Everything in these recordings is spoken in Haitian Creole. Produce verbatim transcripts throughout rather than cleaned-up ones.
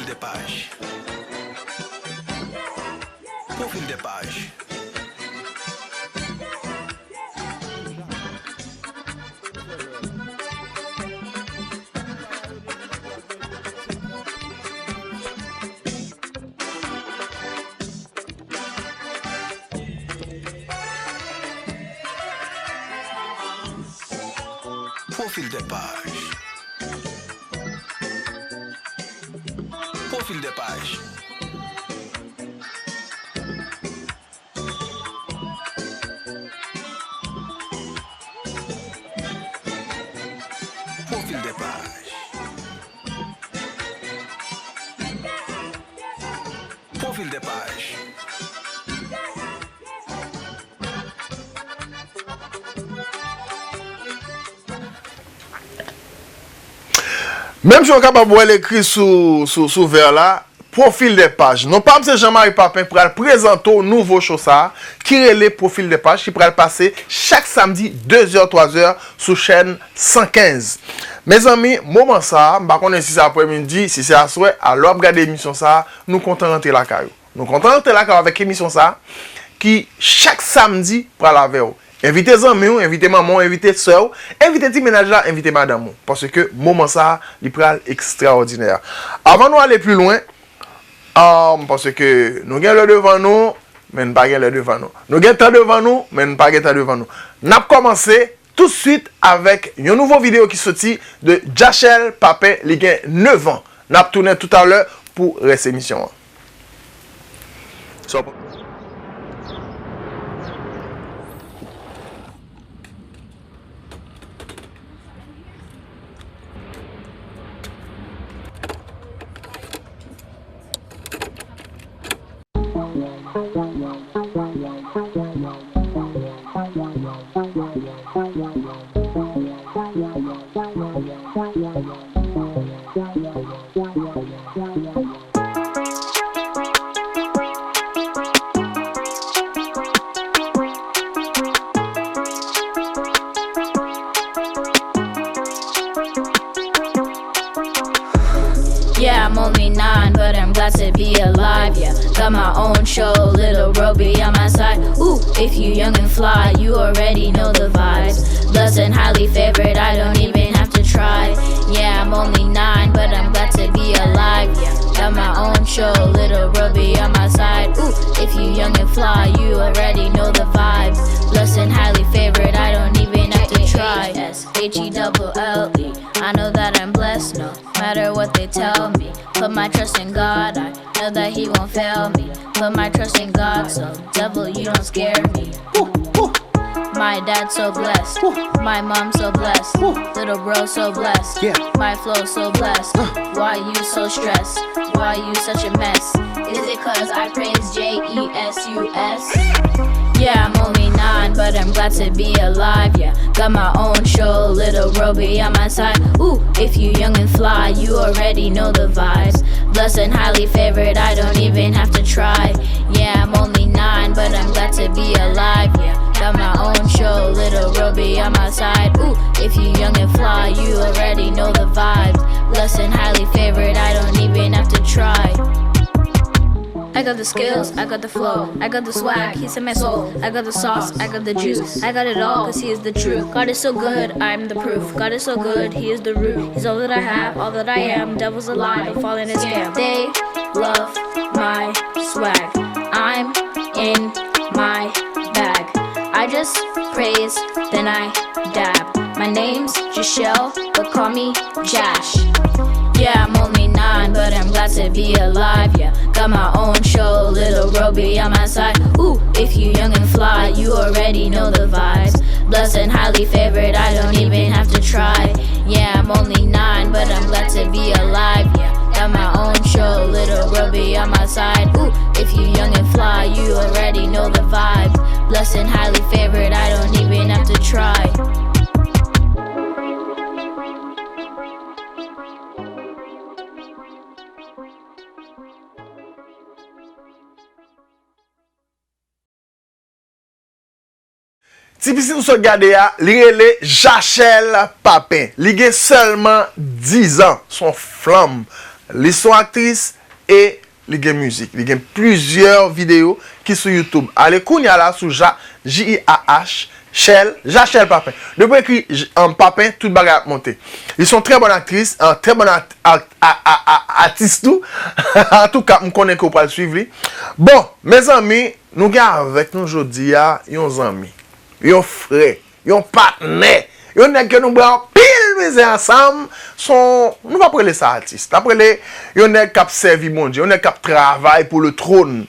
des pages. Profil des pages. Profil des pages. Profil des pages. Profil des pages. Profil des pages. Menm jan w kapab wè l ekri sou, sou, sou vè la, Profil des pages. Non pa m se Jean Marie Papin pral prezante w nouvo show sa a, ki rele Profil des pages, ki pral pase chak samdi de zè, twa zè sou chèn san kenz. Mezanmi, moman sa a, m pa konnen si se aprèmidi, si se aswè, a lè w ap gade emisyon sa a, nou kontan rantre lakay ou. Nou kontan rantre lakay ou avèk emisyon sa a, ki chak samdi pral avè w. Envite zanmi w, envite manman w, envite sè w, envite ti mennaj la, envite madanm ou. Paske moman sa a, li pral ekstraòdinè. Avan nou ale pi lwen, um, paske nou gen lè devan nou, men n pa gen lè devan nou. Nou gen tan devan nou, men n pa gen tan devan nou. N ap kòmanse toutswit avèk yon nouvo videyo ki soti de Jachèl Papin, li gen nèf an. N ap tounen toutalè pou rès emisyon an. So, Yeah, I'm only nine, but I'm glad to be alive, yeah. Got my own show, little bro be on my side. Ooh, if you young and fly, you already know the vibes. Blessed and highly favored, I don't even have to try. Yeah, I'm only nine, but I'm glad to be alive, yeah. Got my own show, little bro be on my side. Ooh, if you young and fly, you already know the vibes. Blessed and highly favored, I don't even have to try. S H E double L E, I know that I'm blessed, no matter what they tell me. Put my trust in God, I know that he won't fail me. Put my trust in God, so devil, you don't scare me. My dad so blessed, my mom so blessed, little bro so blessed, yeah. My flow so blessed. Why you so stressed? Why you such a mess? Is it 'cause I praise J E S U S? Yeah, I'm only nine, but I'm glad to be alive, yeah. Got my own show, little bro be on my side. Ooh, if you young and fly, you already know the vibes. Blessed and highly favored, I don't even have to try. Yeah, I'm only nine, but I'm glad to be alive, yeah. Got my own show, little bro be on my side. Ooh, if you young and fly, you already know the vibes. Blessed and highly favored, I don't even have to try. I got the skills, I got the flow, I got the swag, he's in my soul. I got the sauce, I got the juice, I got it all, 'cause he is the truth. God is so good, I'm the proof. God is so good, he is the root. He's all that I have, all that I am. Devil's a lie, don't fall in his scam. They love my swag. I'm in my bag. I just praise, then I dab. My name's Jachèl, but call me Jash. Yeah, I'm only nine, but I'm glad to be alive, yeah. Got my own show, little bro be on my side. Ooh, if you young and fly, you already know the vibes. Blessed and highly favored, I don't even have to try. Yeah, I'm only nine, but I'm glad to be alive, yeah. Got my own show, little bro be on my side. Ooh, if you young and fly, you already know the vibes. Blessed and highly favored, I don't even have to try. Ti pitit ou sot gade a, li rele Jachèl Papin. Li gen sèlman diz an. Se yon flanm. Li se yon aktris, e li gen mizik. Li gen plizyè videyo ki sou YouTube. Ale kounye a la sou Ja, J I A H, Chèl, Jachèl Papin. Depi w ekri J-, um, Papin, tout bagay ap monte. Li se yon trè bòn aktris, yon trè bòn at-, at-, a, a, a, atis tou. Antouka, m konnen ke w pral swiv li. Bon, mezanmi, nou gen avèk nou jodi a yon zanmi, yon frè, yon patnè, yon nèg ke nou bwè anpil mizè ansanm. Se yon, nou p ap rele sa atis. N ap rele yon nèg k ap sèvi Bondye, yon nèg k ap travay pou le tròn.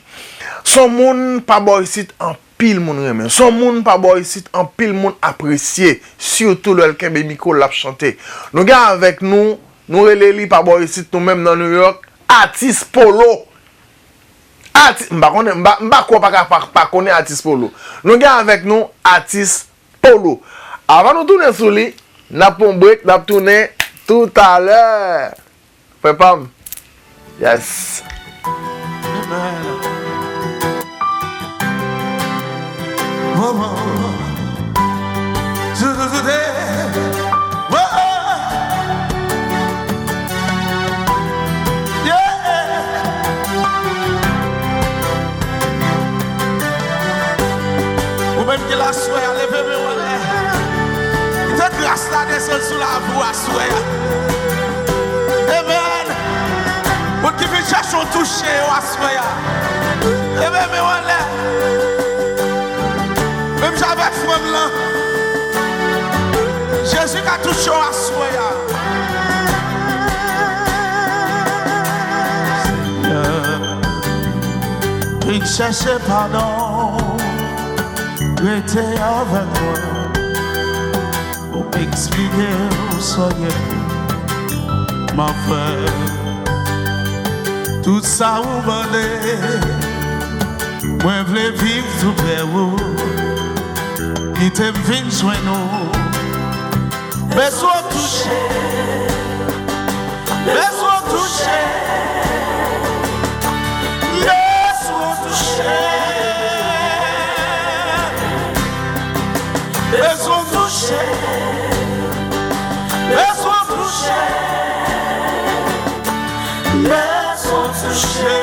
Se yon moun pa bò isit anpil moun renmen. Se yon moun pa bò isit anpil moun apresye, sitou lè l kenbe mikwo l ap chante. Nou gen avèk nou, nou rele li pa bò isit nou menm nan New York, atis Polo. Ati-, m pa konnen, m pa, m pa kwè w pa ka pa, pa konnen atis Polo. Nou gen avèk nou atis Polo. Avan nou tounen sou li, n ap pran yon break, n ap tounen toutalè. Frè pa m. Yes. Amen. Wowo. Zouzouzoude. Wowo. Yeah. Ou menm ki la aswè a, leve men w anlè. Kite gras la desann sou lavi w aswè a. Amen. Moun ki vin chèche w touche yo aswè a. Leve men w anlè. Menm jan avèk fanm lan. Jezi ka touche w aswè a. Senyè, vin chèche padon, rete avèk mwen. Pou m eksplike w sa w ye pou m ap fè. Tout sa ou mande, mwen vle viv tou prè ou. Kite m vin jwenn ou. Bezwen w touche. Bezwen w touche. Bezwen w touche. Bezwen w touche. Bezwen w touche. Bezwen w touche.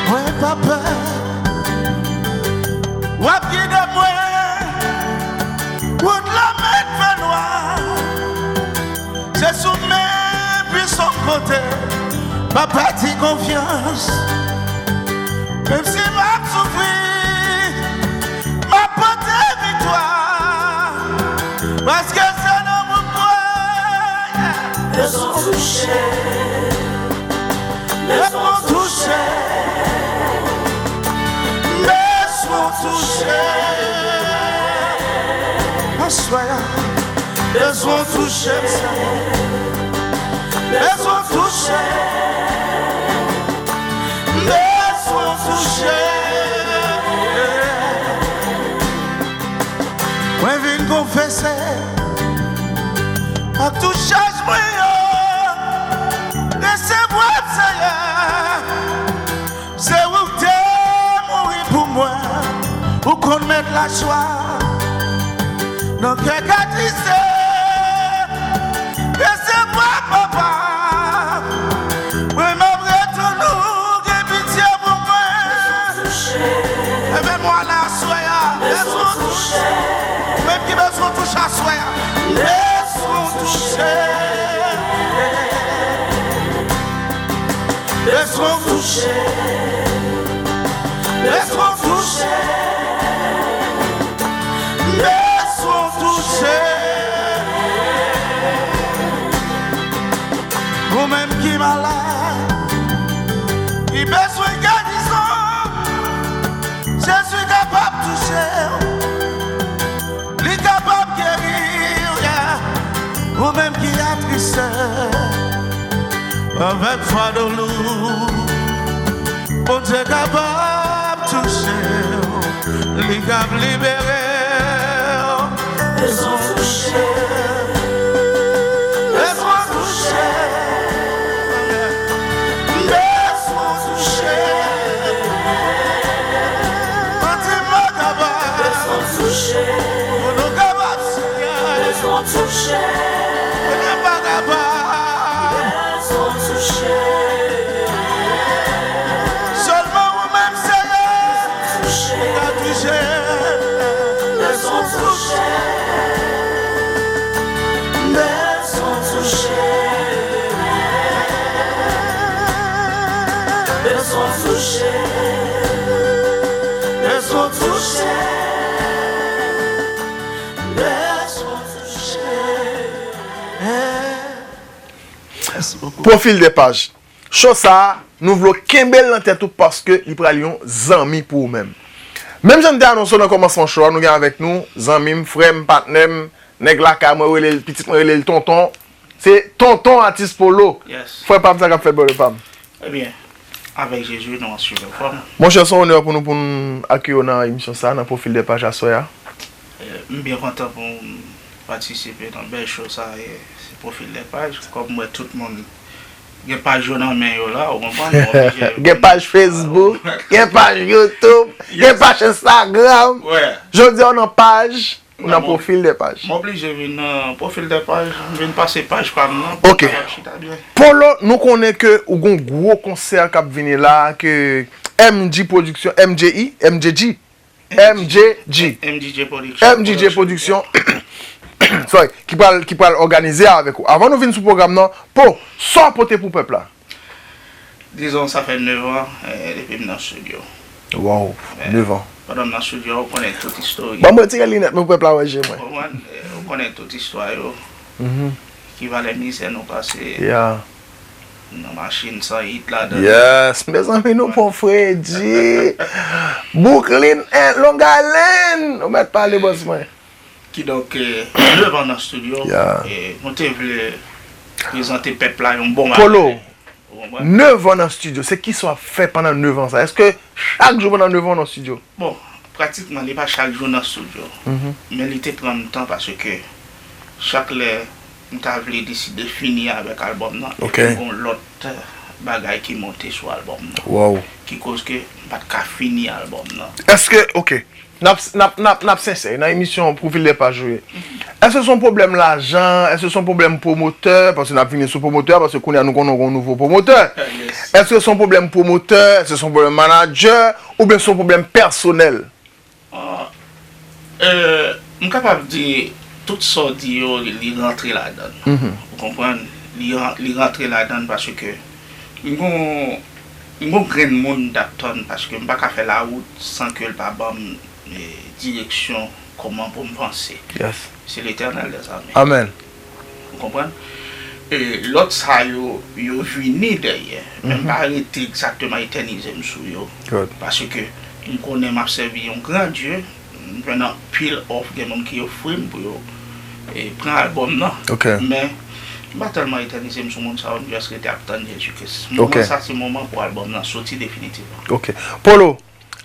Mwen pa pè. W ap gide mwen. Wout la mèt fè nwa. Se sou men pwisan w konte. M ap pèdi konfyans. Menm si m ap soufri, m ap pote viktwa. Paske se nan ou m kwè. Bezwen w touche. Bezwen w touche. Bezwen w touche. Aswè a. Bezwen w touche m, Senyè. Bezwen w touche. Bezwen w touche. Mwen vin konfese ak tout chaj mwen yo. Resevwa m, Senyè. Se ou k te mouri pou mwen. Ou konn mèt lajwa. Nan kè k atriste. Resevwa, papa. Mwen m ap retann ou gen pitye pou mwen. Leve men w anlè aswè a. Bezwen w touche. Ou menm ki bezwen w touche aswè a. Bezwen w touche. Bezwen w touche. Bezwen w touche. Bezwen w touche. Ou menm ki malad, ki bezwen gerizon, Jezi kapab touche w. Li kapab geri w, yeah. Ou menm ki atriste, avèk fado lou, Bondye kapab touche w. Li kab libere w. Bezwen touche. Bezwen touche. Bezwen touche. Mwen di m pa kapab. Bezwen touche. Pou nou kapab, Senyè. Bezwen touche. Mwen pa kapab. Pwofil de paj. Cho sa a, nou vle w kenbe l nan tèt ou paske li pral yon zanmi pou ou menm. Menm jan n te anonse w nan kòmansman cho a, nou gen avèk nou zanmi m, frè m, patnè m, nèg lakay mwen, rele l, pitit mwen rele l Tonton. Se Tonton Atis Polo. Yes. Frè pa m, sa k ap fèt, brother pa m? Ebyen, avèk Jezi, nou an sipè fòm. Monchè, se yon onè pou nou pou n akeyi w nan emisyon sa a, nan Pwofil de Paj aswè a. Eh, m byen kontan pou m patisipe nan bèl cho sa a, e se Pwofil de Paj. Kòm m wè tout moun gen paj yo nan men yo la, ou konprann? Gen paj Facebook, gen paj YouTube, gen paj Instagram. Jodi a, w nan paj, ou nan Pwofil de Paj. M oblije vin nan Pwofil de Paj, m vin pase paj pa m nan pou m kapab chita byen. Polo, nou konnen ke ou gon gwo konsè k ap vini la, ke M G Production, M J I, M J G, M J G. M J G Production. M J G Production. Sorry, ki pral, ki pral òganize avèk ou. Avan nou vin sou pwogram nan, Po, sa w pote pou pèp la? Dizon, sa fè nèf an, eh, depi m nan studio. Wow, nèf an. Pandan m nan studio, ou konnen tout istorik. Ban m retire linèt mwen pou pèp la wè je mwen. Ou konprann? Eh, ou konnen tout istwa yo. Ki valè mizè nou pase. Yeah. Nan machin san it ladan. Yes, mezanmi, nou pran fredi. Brooklyn and Long Island. Ou mèt pale, bòs mwen. Kidonk, eh, nèf an nan studio, eh, nou te vle prezante pèp la yon bon bagay. Polo, ou konprann? Nèf an nan studio, se kisa w ap fè pandan nèf an sa? Èske chak jou pandan nèf an w nan studio? Bon, pratikman, li pa chak jou nan studio. Men li te pran m tan paske chak lè m ta vle deside fini avèk albòm nan, epi gon lòt bagay ki monte sou albòm nan. Wow. Ki koz ke m pa t ka fini albòm nan. Èske, oke, n ap, n ap, n ap, n ap sensè nan emisyon Pwofil de Paj ou ye. Èske se yon pwoblèm lajan? Èske se yon pwoblèm pwomotè? Paske n ap vini sou pwomotè, paske kounye a nou konnen w gen yon nouvo pwomotè. Èske se yon pwoblèm pwomotè? Èske se yon pwoblèm manadjè? Oubyen se yon pwoblèm pèsonèl? Ah, eh, m kapab di tout sa w di yo, li, li rantre ladan l. Ou konprann? Li ran-, li rantre ladan l paske m gon, m gon grenn moun m t ap tann paske m pa ka fè lawout san ke l pa ban m, eh, direksyon kòman pou m vanse. Yes. Se Letènèl dèzame. Amèn. Ou konprann? E lòt sa yo, yo vini dèyè. Men m pa rete egzakteman etènize m sou yo. Paske m konnen m ap sèvi yon gran Dye. M jwenn anpil òf, gen moun ki ofri m pou yo, e, pran albòm nan. Men m pa tèlman etènize m sou moun sa yo, m jis rete ap tann Jezi Kris. Moman sa se moman pou albòm nan soti definitivman. Ok. Polo,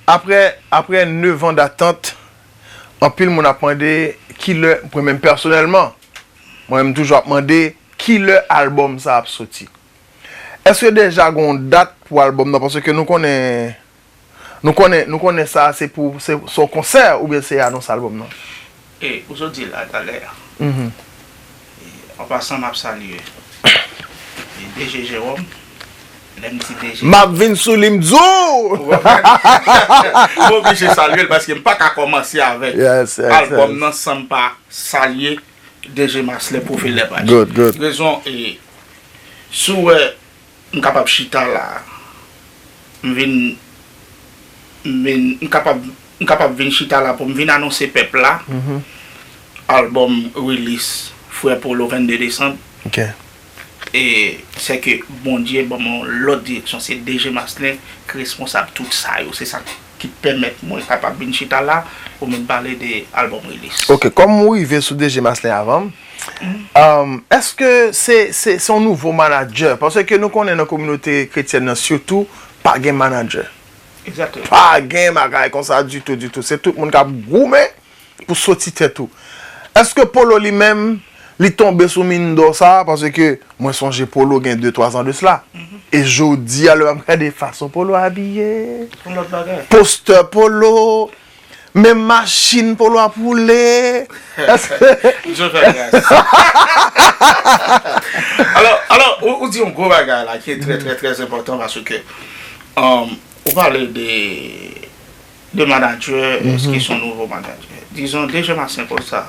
aprè, aprè nèf an datant, anpil moun ap mande kilè, mwen menm pèsonèlman, mwen menm toujou ap mande kilè albòm sa ap soti. Èske deja gen yon dat pou albòm nan? Paske nou konnen, nou konnen, nou konnen sa se pou, se, se yon konsè oubyen se anons albòm nan? E, ou sot di la talè a. E, an pasan, m ap salye, e, D G Jérôme. Lè m di D G. M ap vin sou li, m di w! M oblije salye l paske m pa ka kòmanse avèk albòm nan san m pa salye D G Maslè, Pwofil de Paj. Good, good. Rezon, e, si w wè m kapab chita la, m vin, m vin, m kapab, m kapab vin chita la pou m vin anonse pèp la albòm release Frè Polo vennde desanm. Ok. E se ke Bondye ban m yon lòt direksyon. Se D G Maslè ki responsab tout sa yo. Se sa ki pèmèt mwen kapab vin chita la pou m vin pale de albòm release. Ok, kòm ou rive sou D G Maslè avan m, um, èske se, se, se yon nouvo manadjè? Paske nou konnen nan kominote kretyèn nan sitou, pa gen manadjè. Egzakteman. Pa gen bagay konsa ditou, ditou. Se tout moun k ap goumen pou soti tèt ou. Èske Polo li menm, li tonbe sou mindò sa a? Paske mwen sonje Polo gen de, twa zan de sila. E jodi a, lè m ap gade fason Polo abiye, yon lòt bagay, postè Polo, menm machin Polo ap woule. Èske Dye fè gras. Alò, alò, ou, ou di yon gwo bagay la ki trè, trè, trè enpòtan paske, um, ou pale de de manadjè, èske se yon nouvo manadjè? Dizon, dezyèm a senk konsa,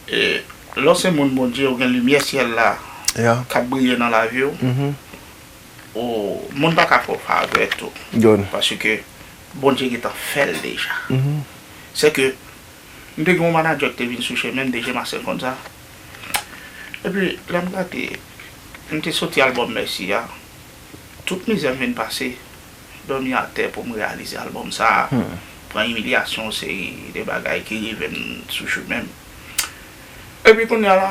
e, lè w se moun Bondye, ou gen limyè syèl la k ap briye nan lavi w, ou, moun pa ka fè w favè tou. Paske Bondye gentan fè l deja. Se ke m te gen yon manadjè ki te vin sou chemen m, dezyèm a senk konsa. Epi, lè m gade, m te soti albòm Mèsi a, tout mizè m vin pase, dòmi atè pou m reyalize albòm sa a, pran imilyasyon, seri de bagay ki rive m sou chemen m. Epi kounye a la,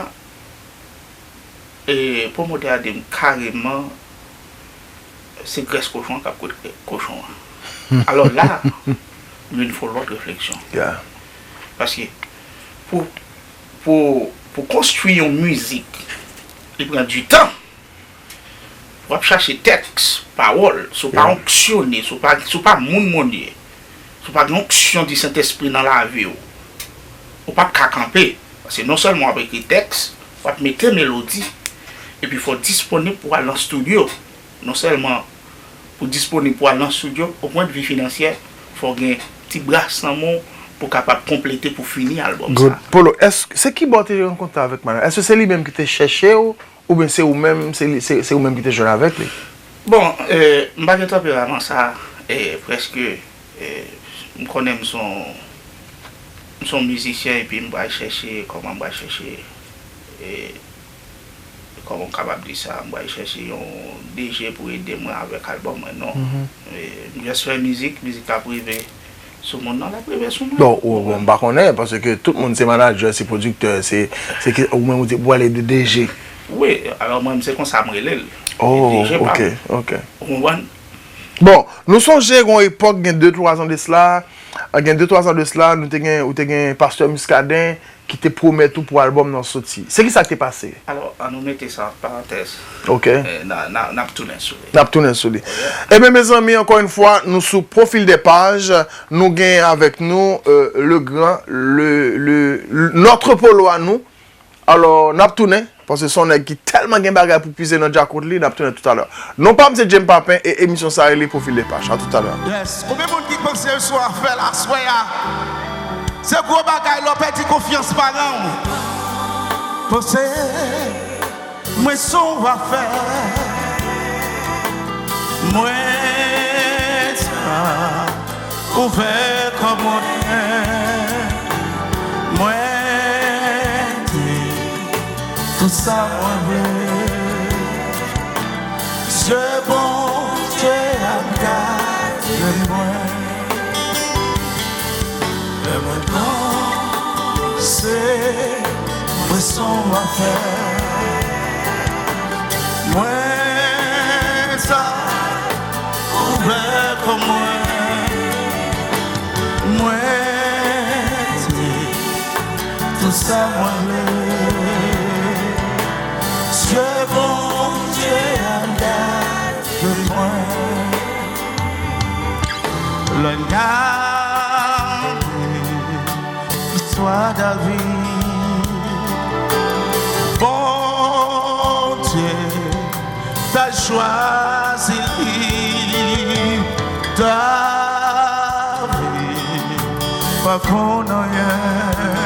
e, pwomotè a di m kareman, se grès kochon an k ap kout kochon an. Alò la, m vin fè yon lòt refleksyon. Paske pou, pou, pou konstwi yon mizik, li pran di tan. W ap chache tèks, pawòl, si w pa onksyone, si w pa, si w pa moun Bondye, si w pa gen onksyon di Sentespri nan lavi w, ou p ap ka kanpe. Paske non sèlman w ap ekri tèks, w ap mete melodi, epi fò w disponib pou w al nan estidyo. Non sèlman pou w disponib pou w al nan estidyo, o pwen de vi finansyè, fò w gen ti bras nan men w pou w kapab konplete, pou w fini albòm sa. Good. Polo, èske, se ki bò w te rankontre avèk Manuel? Èske se li menm ki te chèche w, oubyen se ou menm, se li, se, se ou menm ki te jwenn avèk li? Bon, e, m pa gen tanperaman sa, e, prèske, e, m konnen m se yon, m se yon mizisyen epi m pral chèche, kòman m pral chèche, e, kòman m kapab di sa, m pral chèche yon D J pou ede mwen avèk albòm mwen, non. E, m jis fè mizik, mizik la ap rive sou moun nan, l ap rive sou mwen. Bon, ou, bon, m pa konnen, paske tout moun se manadjè, se pwodiktè, se, se ki, ou menm ou di, ou pale de D J. Wi, alò mwen, se konsa m rele l. Oh, D J pa m. Ok, ok. Ou konprann? Bon, nou sonje gen yon epòk, gen de twa zan de sila, gen de twa zan de sila, nou te gen, ou te gen Pastè Muscadin, ki te pwomèt ou pou albòm nan soti. Se ki sa k te pase? Alò, an nou mete sa ant parantèz. Ok. E, n a, n a, n ap tounen sou li. N ap tounen sou li. Ebyen, mezanmi, ankò yon fwa, nou sou Profil des Pages, nou gen avèk nou, e, le grand, le, le, le, notre Polo à nous. Alò, n ap tounen, paske se yon nèg ki tèlman gen bagay pou pize nan djakout li, n ap tounen toutalè. Non pa m se James Papin e emisyon sa rele Profil des Pages. A toutalè. Yes. Konbyen moun ki panse se yon afè l aswè a? Se gwo bagay lè w pèdi konfyans paran w. Panse mwen se yon afè. Mwen sa ouvè kò mwen. Mwen di tout sa mwen vle. Zye Bondye ap gade mwen. Lè mwen panse mwen se yon afè. Mwen sa ouvè kò mwen. Mwen di tout sa mwen vle. Zye Bondye ap gade mwen. Lè n gade istwa David, Bondye ta chwazi li. David pa konn anyen.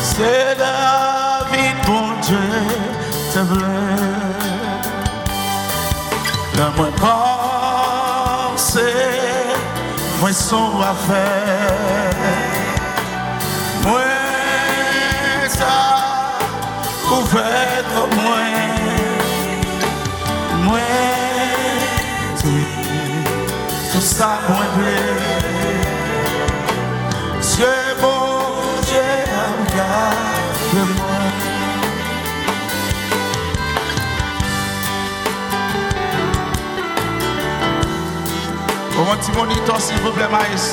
Se David Bondye te vle. Lè mwen panse mwen se yon afè, mwen sa ouvè kò mwen. Mwen di tout sa mwen vle. Zye Bondye ap gade mwen. Ou yon ti monitò, silvouplè, Maes?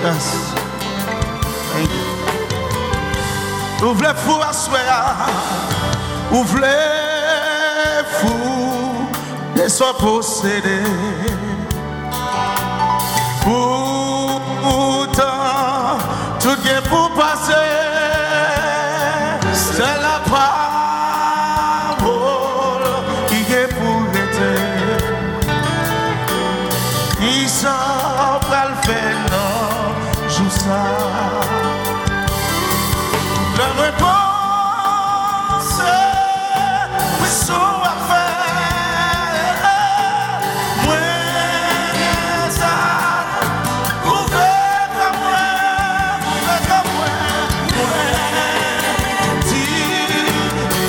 Yes. Thank you. Ou vle fou aswè a, ou vle fou de sa w posede. Pou Gen pou pase, se lapawòl ki gen pou rete. Kisa w pral fè nan jou sa? Lè mwen panse mwen sou afè mwen sa, ouvè kò mwen, ouvè kò mwen, mwen di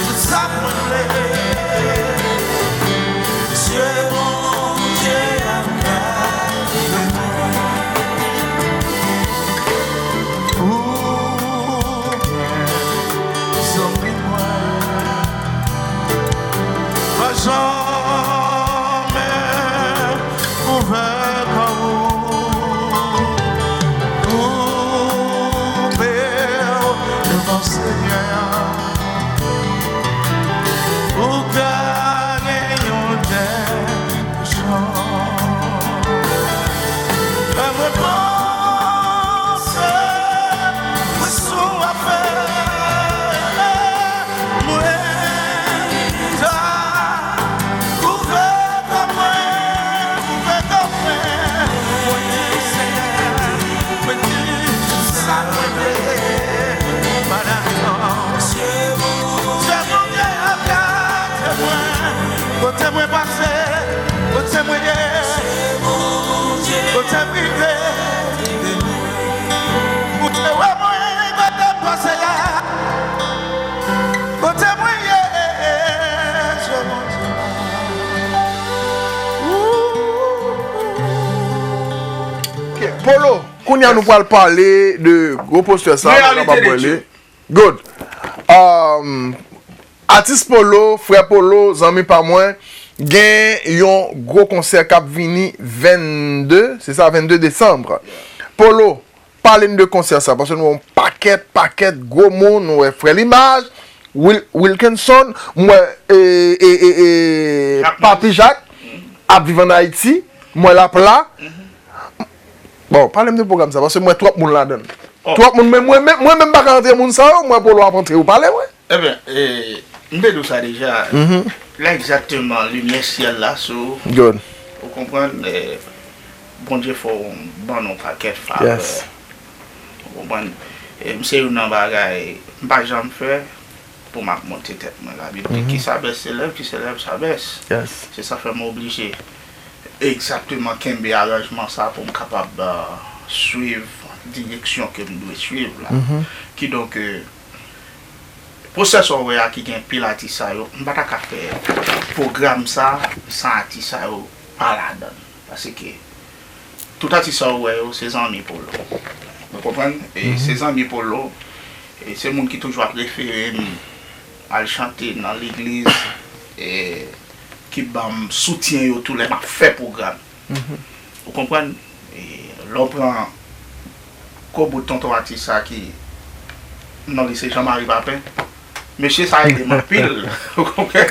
tout sa mwen vle. Mesye, Bondye ap gade mwen. Ou zanmi mwen, pa janmen ouvè kò ou, koube w devan Senyè a, ou ka gen yon dènye chans. Lè mwen panse mwen sou afè mwen sa, ouvè kò mwen, ouvè kò mwen. Mwen di Senyè, mwen di sa mwen vle. Madanm, se Bondye ap gade mwen. Kote mwen pase, kote mwen ye, kote m rive. Ou te wè mwen kote m pase a. Kote mwen ye, se Bondye. Ou. Ok, Polo, kounye a nou pral pale de gwo postè sa, nou kapab wè li. Good. Um, Atis Polo, frè Polo, zanmi pa mwen, gen yon gwo konsè k ap vini vennde, se sa, vennde desanm. Polo, pale n de konsè sa, paske nou wè yon pakèt, pakèt gwo moun, nou wè frè Limaj, Wil, Wilkinson, m wè e, e, e, e, Papi Jak ap viv ann Ayiti, m wè l ap la. Bon, pale m de pwogram sa, paske m wè twòp moun ladan l. Twòp moun, men mwen menm, mwen menm m pa ka antre moun sa yo, m wè Polo ap antre yo pale, wi. Ebyen, e, m te di w sa deja. Lè egzakteman limyè syèl la sou ou. Good. Ou konprann? E, Bondye fè w ban nou pakèt favè. Yes. Ou konprann? E, m se youn nan bagay m pa janm fè pou m ap monte tèt mwen. Labib di ki sa bès se lèv, ki se lèv sa bès. Yes. Se sa fè m oblije egzakteman kenbe aranjman sa pou m kapab, e, swiv direksyon ke m dwe swiv la. Kidonk, e, pwosè sa w wè a ki gen pil atis sa yo, m pa ta ka fè pwogram sa san atis sa yo pa ladan l. Paske tout atis sa w wè yo, se zanmi Polo. Ou konprann? E se zanmi Polo, e se moun ki toujou ap refere m al chante nan legliz, e ki ban m soutyen yo tou lè m ap fè pwogram. Ou konprann? E lè w pran gwo bout tonton atis sa ki non li se Jean Marie Papin. Mesye sa ede m anpil. Ou konprann?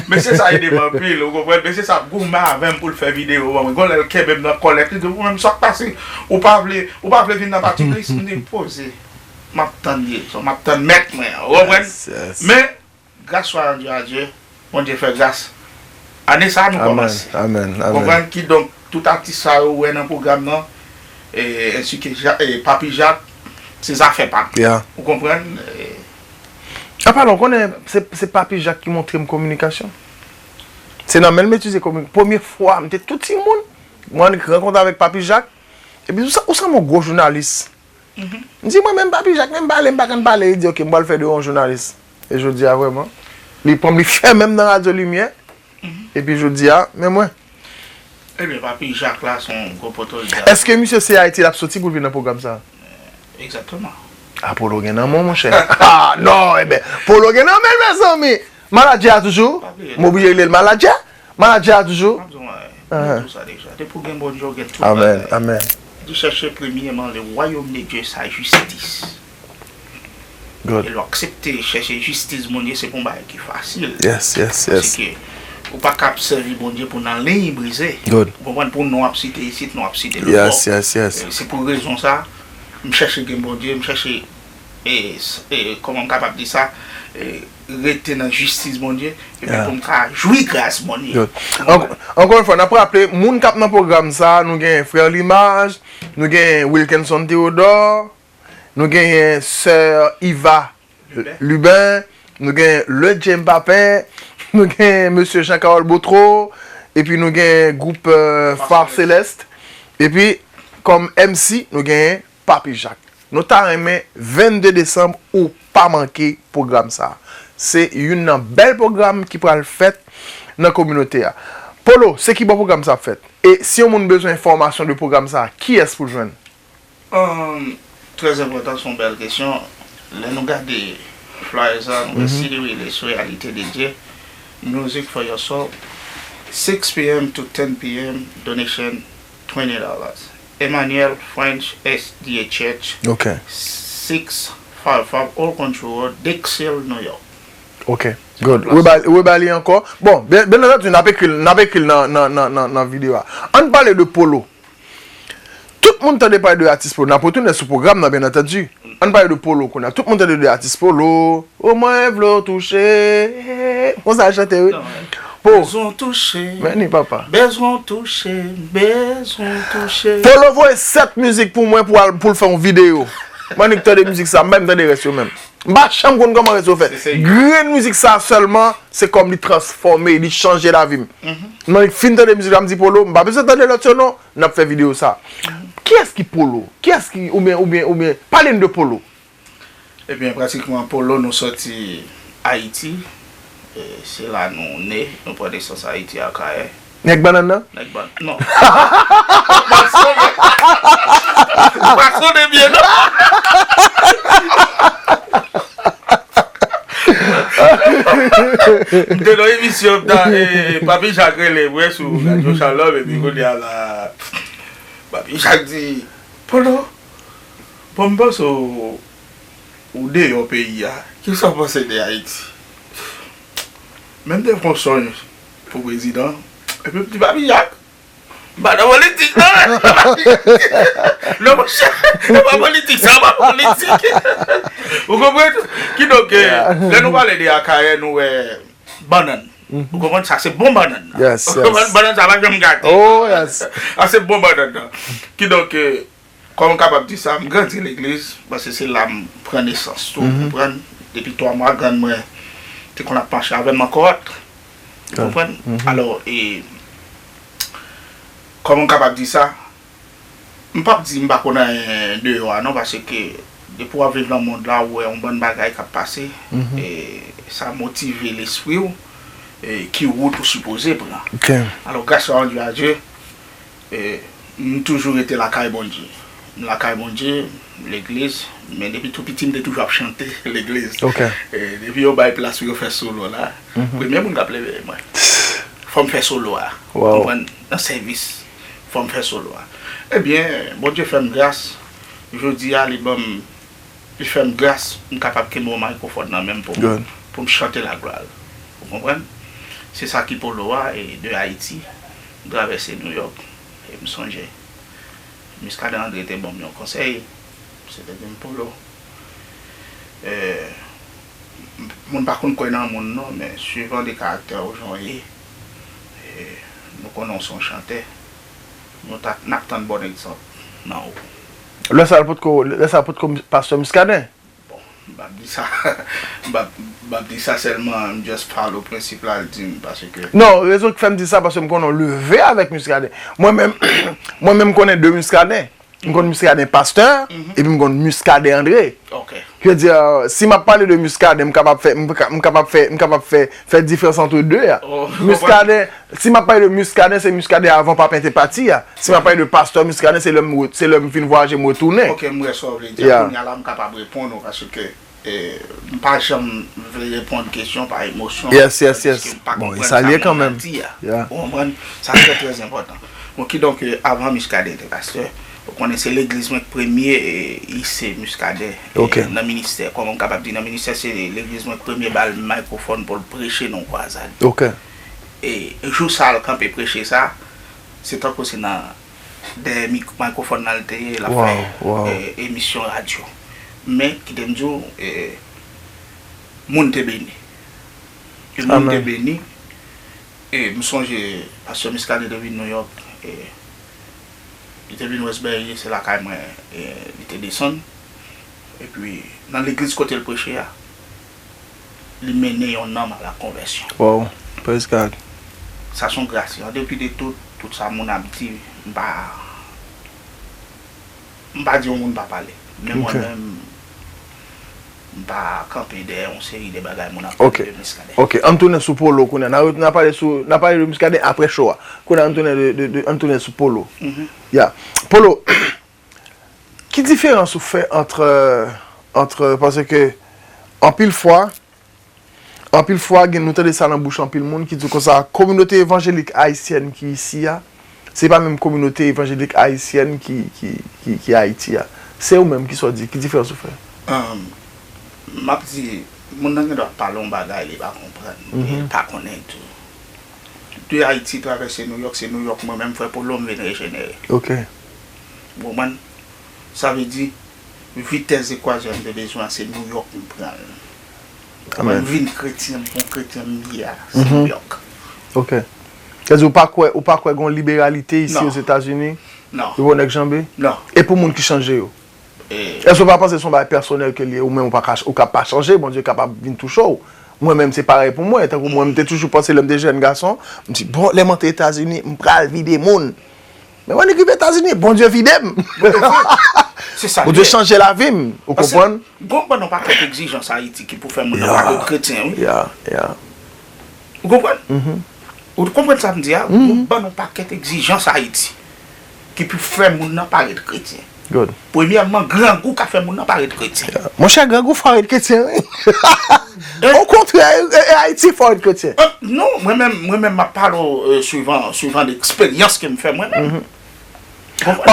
Mesye sa ede m anpil, ou konprann? Mesye sa ap goumen avè m pou l fè videyo ban mwen. Gon lè l kenbe m nan kòlèt, li di, ou menm sa k pase? Ou pa vle, ou pa vle vin nan pati plis? M di, poze. M ap tann li, m ap tann mèt mwen an. Ou konprann? Men, Grâce soit rendue à Dieu, Bondye fè gras. Ane sa a nou kòmanse. Amèn, amèn, amèn. Konprann? Kidonk, tout atis sa yo ou wè nan pwogram nan, e, ensi ke Ja-, e, Papi Jak, se zafè pa m. Yeah. Ou konprann? E, Apa non, konnen se, se Papi Jak ki montre m kominikasyon. Se nan men l m etidye kominikasyon. Premye fwa, m te tou timoun, mwen rankontre avèk Papi Jak. Epi ou sa, ou sanble yon gwo jounalis. M di mwen menm Papi Jak, menm pale m pa konn pale, li di ok, m pral fè de ou yon jounalis. E jodi a vrèman, li pran m, li fèmen m nan Radyo Limyè. Epi jodi a, men mwen. Ebyen, Papi Jak la se yon gwo poto l di a. Èske misye se Ayiti l ap soti pou l vin nan pwogram sa? Egzakteman. A, Polo gen nan men w, monchè. A, non, ebyen, Polo gen nan men l, mezanmi. Manadjè a toujou? M oblije rele l manadjè? Manadjè a toujou? M ap di w, m ap di w sa deja. Depi w gen Bondye, w gen tout bagay. Amèn, amèn. Di chèche premyèman le royaume de Dieu, sa jistis. Good. E lè w aksepte chèche jistis Bondye, se pa yon bagay ki fasil. Yes, yes, yes. Paske ou pa ka ap sèvi Bondye pou nan liy brize. Good. Ou konprann? Pou non w ap site isit, non w ap site lòtbò. Yes, yes, yes. E se pou rezon sa, m chèche gen Bondye, m chèche, e, s- e, kòman m kapab di sa, e, rete nan jistis Bondye, epi pou m ka jwi gras Bondye. Good. Ankò ankò yon fwa, n ap raple, moun k ap nan pwogram sa, nou gen Frè Limaj, nou gen Wilkinson Theodore, nou genyen Sè Iva Lubin, nou gen Le James Papin, nou gen Mesye Jean Carole Botro, epi nou gen gwoup Far Celeste, epi kòm M C nou gen Papi Jacques. Nou ta renmen vennde desanm ou pa manke pwogram sa. Se youn nan bèl pwogram ki pral fèt nan kominote a. Polo, se ki bò pwogram sa ap fèt? E si yon moun bezwen enfòmasyon de pwogram sa, kiyès pou l jwenn? Trè enpòtan, se yon bèl kesyon. Lè nou gade flyers la, nou wè City Relays, Réalité de Dieu, Music for Your Soul, six p.m. to ten p.m., donation twenty dollars. Emmanuel French S D A Church, Ok. six five five Old Country Road, Dix Hill, New York. Ok, good. Ou ba, ou ba li ankò. Bon, byen, byen antandi, n ap ekri l, n ap ekri l nan, nan, nan, nan, nan videyo a. Ann pale de Polo. Tout moun tande pale de atis Polo. N ap retounen sou pwogram nan, byen antandi. Ann pale de Polo kounye a. Tout moun tande de atis Polo. O mwen vle w touche. Konsa l chante, wi. Po. Bezwen w touche. Men ni papa. Bezwen w touche. Bezwen w touche. Polo voye sèt mizik pou mwen pou al, pou l fè yon videyo. Mwen annik tande mizik sa, m pa menm tande rès yo menm. M pa janm konn kòman rès yo fèt. Grenn mizik sa sèlman, se kòm li transfòme, li chanje lavi m. Mwen annik fin tande mizik la, m di Polo, m pa bezwen tande lòt yo non, n ap fè videyo sa. Kiyès ki Polo? Kiyès ki, oubyen, oubyen, oubyen, pale n de Polo. Ebyen, pratikman, Polo, nou sòti Ayiti. E, se la nou ne, nou pran nesans Ayiti, Akayè. Nèg bannann nan? Nèg bann, non. Ou pa sonde, ou pa sonde byen, non. M te nan emisyon, m ta, e, Papi Jak rele mwen sou Radyo Shalom, epi kounye a la, Papi Jak di, Polo, bon, m panse w, ou deyò peyi a. Kisa w panse de Ayiti? Men m te fè yon sonj pou prezidan. Epi m di, Papi Jak, m pa nan politik, non. Non, monchè, se pa politik, sa pa politik. Ou konprann? Kidonk, eh, lè nou pale de Akayè, nou wè bannann. Ou konprann? Sa se bon bannann nan. Ou konprann? Bannann sa pa janm gate. Oh, yes. Sa se bon bannann nan. Kidonk, eh, kòman m kapab di sa, m grandi legliz, paske se la m pran nesans tou, ou konprann? Depi twa mwa, grann mwen te konn ap mache avè m nan kòt. Ou konprann? Alò, e, kòman m kapab di sa? M p ap di m pa konn anyen deyò a non, paske depi w ap viv nan mond la, ou wè yon bann bagay k ap pase, e sa motive lespri w, e ki wout ou sipoze pran. Alò, gras a Dye, a Dye, e, m toujou rete lakay Bondye. M lakay Bondye, legliz, men depi tou piti m te toujou ap chante legliz. E, depi yo bay plas pou yo fè solo la, premye moun k ap leve e mwen. Fò m fè solo a. Konprann? Nan sèvis, fò m fè solo a. Ebyen, Bondye fè m gras. Jodi a, li ban m, li fè m gras, m kapab kenbe yon mikrofòn nan men m pou m, pou m chante laglwa l. Ou konprann? Se sa ki Polo a, e de Ayiti, m travèse Nouyòk, e m sonje Miskaden André te ban m yon konsèy, se te di m, Polo, eh, moun pa konn kwè nan moun non, men swivan de karaktè w jan w ye, eh, nou konnen w se yon chantè, nou ta, n ap tann bon egzanp nan ou. Lè sa l potko, lè sa l potko pastè Miskaden? Bon, m p ap di sa, m p ap, m p ap di sa sèlman, m just follow prensip la, l di m, paske. Non, rezon ki fè m di sa, paske m konnen w leve avèk Miskaden. Mwen menm, mwen menm m konnen de Miskaden. M konn Miskaden pastè, epi m konn Miskaden André. Ki vle di, si m ap pale de Miskaden, m kapab fè, m ka- m kapab fè, m kapab fè, fè diferans ant de a. Miskaden, si m ap pale de Miskaden, se Miskaden avan Papen te pati a. Si m ap pale de pastè Miskaden, se lè m re- se lè m fin vwayaje, m retounen. Ok, m wè sa w vle di. Kounye a la, m kapab reponn ou, paske, e, m pa janm vle reponn kesyon pa emosyon, yes, yes, yes, tandiske m pa konprann sa moun nan di a. Ou konprann? Sa trè, trè enpòtan. Bon, kidonk, e, avan Miskaden te pastè, ou konnen se legliz mwen k premye, e, ise Miskaden, e, nan ministè. Kòman m kapab di nan ministè, se legliz mwen k premye ba l mikrofòn pou l preche nan yon kwazad. E jou sa a l kanpe preche sa, se tankou se nan dèyè mik- mikrofòn nan l te ye, l ap fè, eh, emisyon radyo. Men, kite m di w, eh, moun te beni. E moun te beni. E m sonje pastè Muscadin te vin New York, e li te vin Westbury, se lakay mwen, e li te desann. Epi, nan legliz kote l preche a, li mennen yon nanm a la konvèsyon. Wow, praise God. Sa se yon gras. An depi de tout, tout sa moun ap di, m pa, m pa di yon moun pa pale. Men mwen menm, m pa kanpe dèyè yon seri de bagay moun ap pale de Muscadin. Ok, ann tounen sou Polo kounye a. N a, n a pale sou, n a pale de Muscadin apre show a. Kounye a, ann tounen de, de, de, ann tounen sou Polo. Ya. Polo, ki diferans ou fè ant, ant, paske anpil fwa, anpil fwa, gen, nou tande sa nan bouch anpil moun ki di konsa, kominote evanjelik ayisyèn ki isi a, se pa menm kominote evanjelik ayisyèn ki, ki, ki, ki Ayiti a. Se ou menm, kisa w di, ki diferans ou fè? Ahn, m ap di, moun nan gen dwa ap pale yon bagay, li pa konprann, li pa konnen tou. De Ayiti travèse Nouyòk, se Nouyòk mwen menm, frè Polo, m vin rejenere. Ok. Ou konprann? Sa vle di, vitès de kwazè m te bezwen an, se Nouyòk m pran l. Mwen, m vin kretyen, m bon kretyen m ye a, se Nouyòk. Ok. Sa vle di ou pa kwè, ou pa kwè gen yon liberalite isi Ozetazini? Non. Yo ba w nèg janbe? Non. E pou moun ki chanje yo? Èske ou pa panse se yon bagay pèsonèl ke l ye? Ou menm ou pa ka, ou ka pa chanje, Bondye kapab vin touche w. Mwen menm se parèy pou mwen, tankou mwen m te toujou panse lè m te jèn gason, m di, bon, lè m antre Etazini, m pral vide moun. Men mwen rive Etazini, Bondye vide m. Se sa l ye. Bondye chanje lavi m, ou konprann? Gon ban nou pakèt egzijans Ayiti ki pou fè moun nan pa ret kretyen, wi. Ya, ya. Ou konprann? Ou konprann sa m di a? Ou ban nou pakèt egzijans Ayiti ki pou fè moun nan pa ret kretyen. Good. Premyèman, grangou ka fè moun nan pa ret kretyen. Ya. Monchè, grangou fè w ret kretyen, wi. Okontrè, e, e Ayiti fè w ret kretyen. Non, mwen menm, mwen menm, m ap pale w, e, suivan, suivan eksperyans ke m fè mwen menm.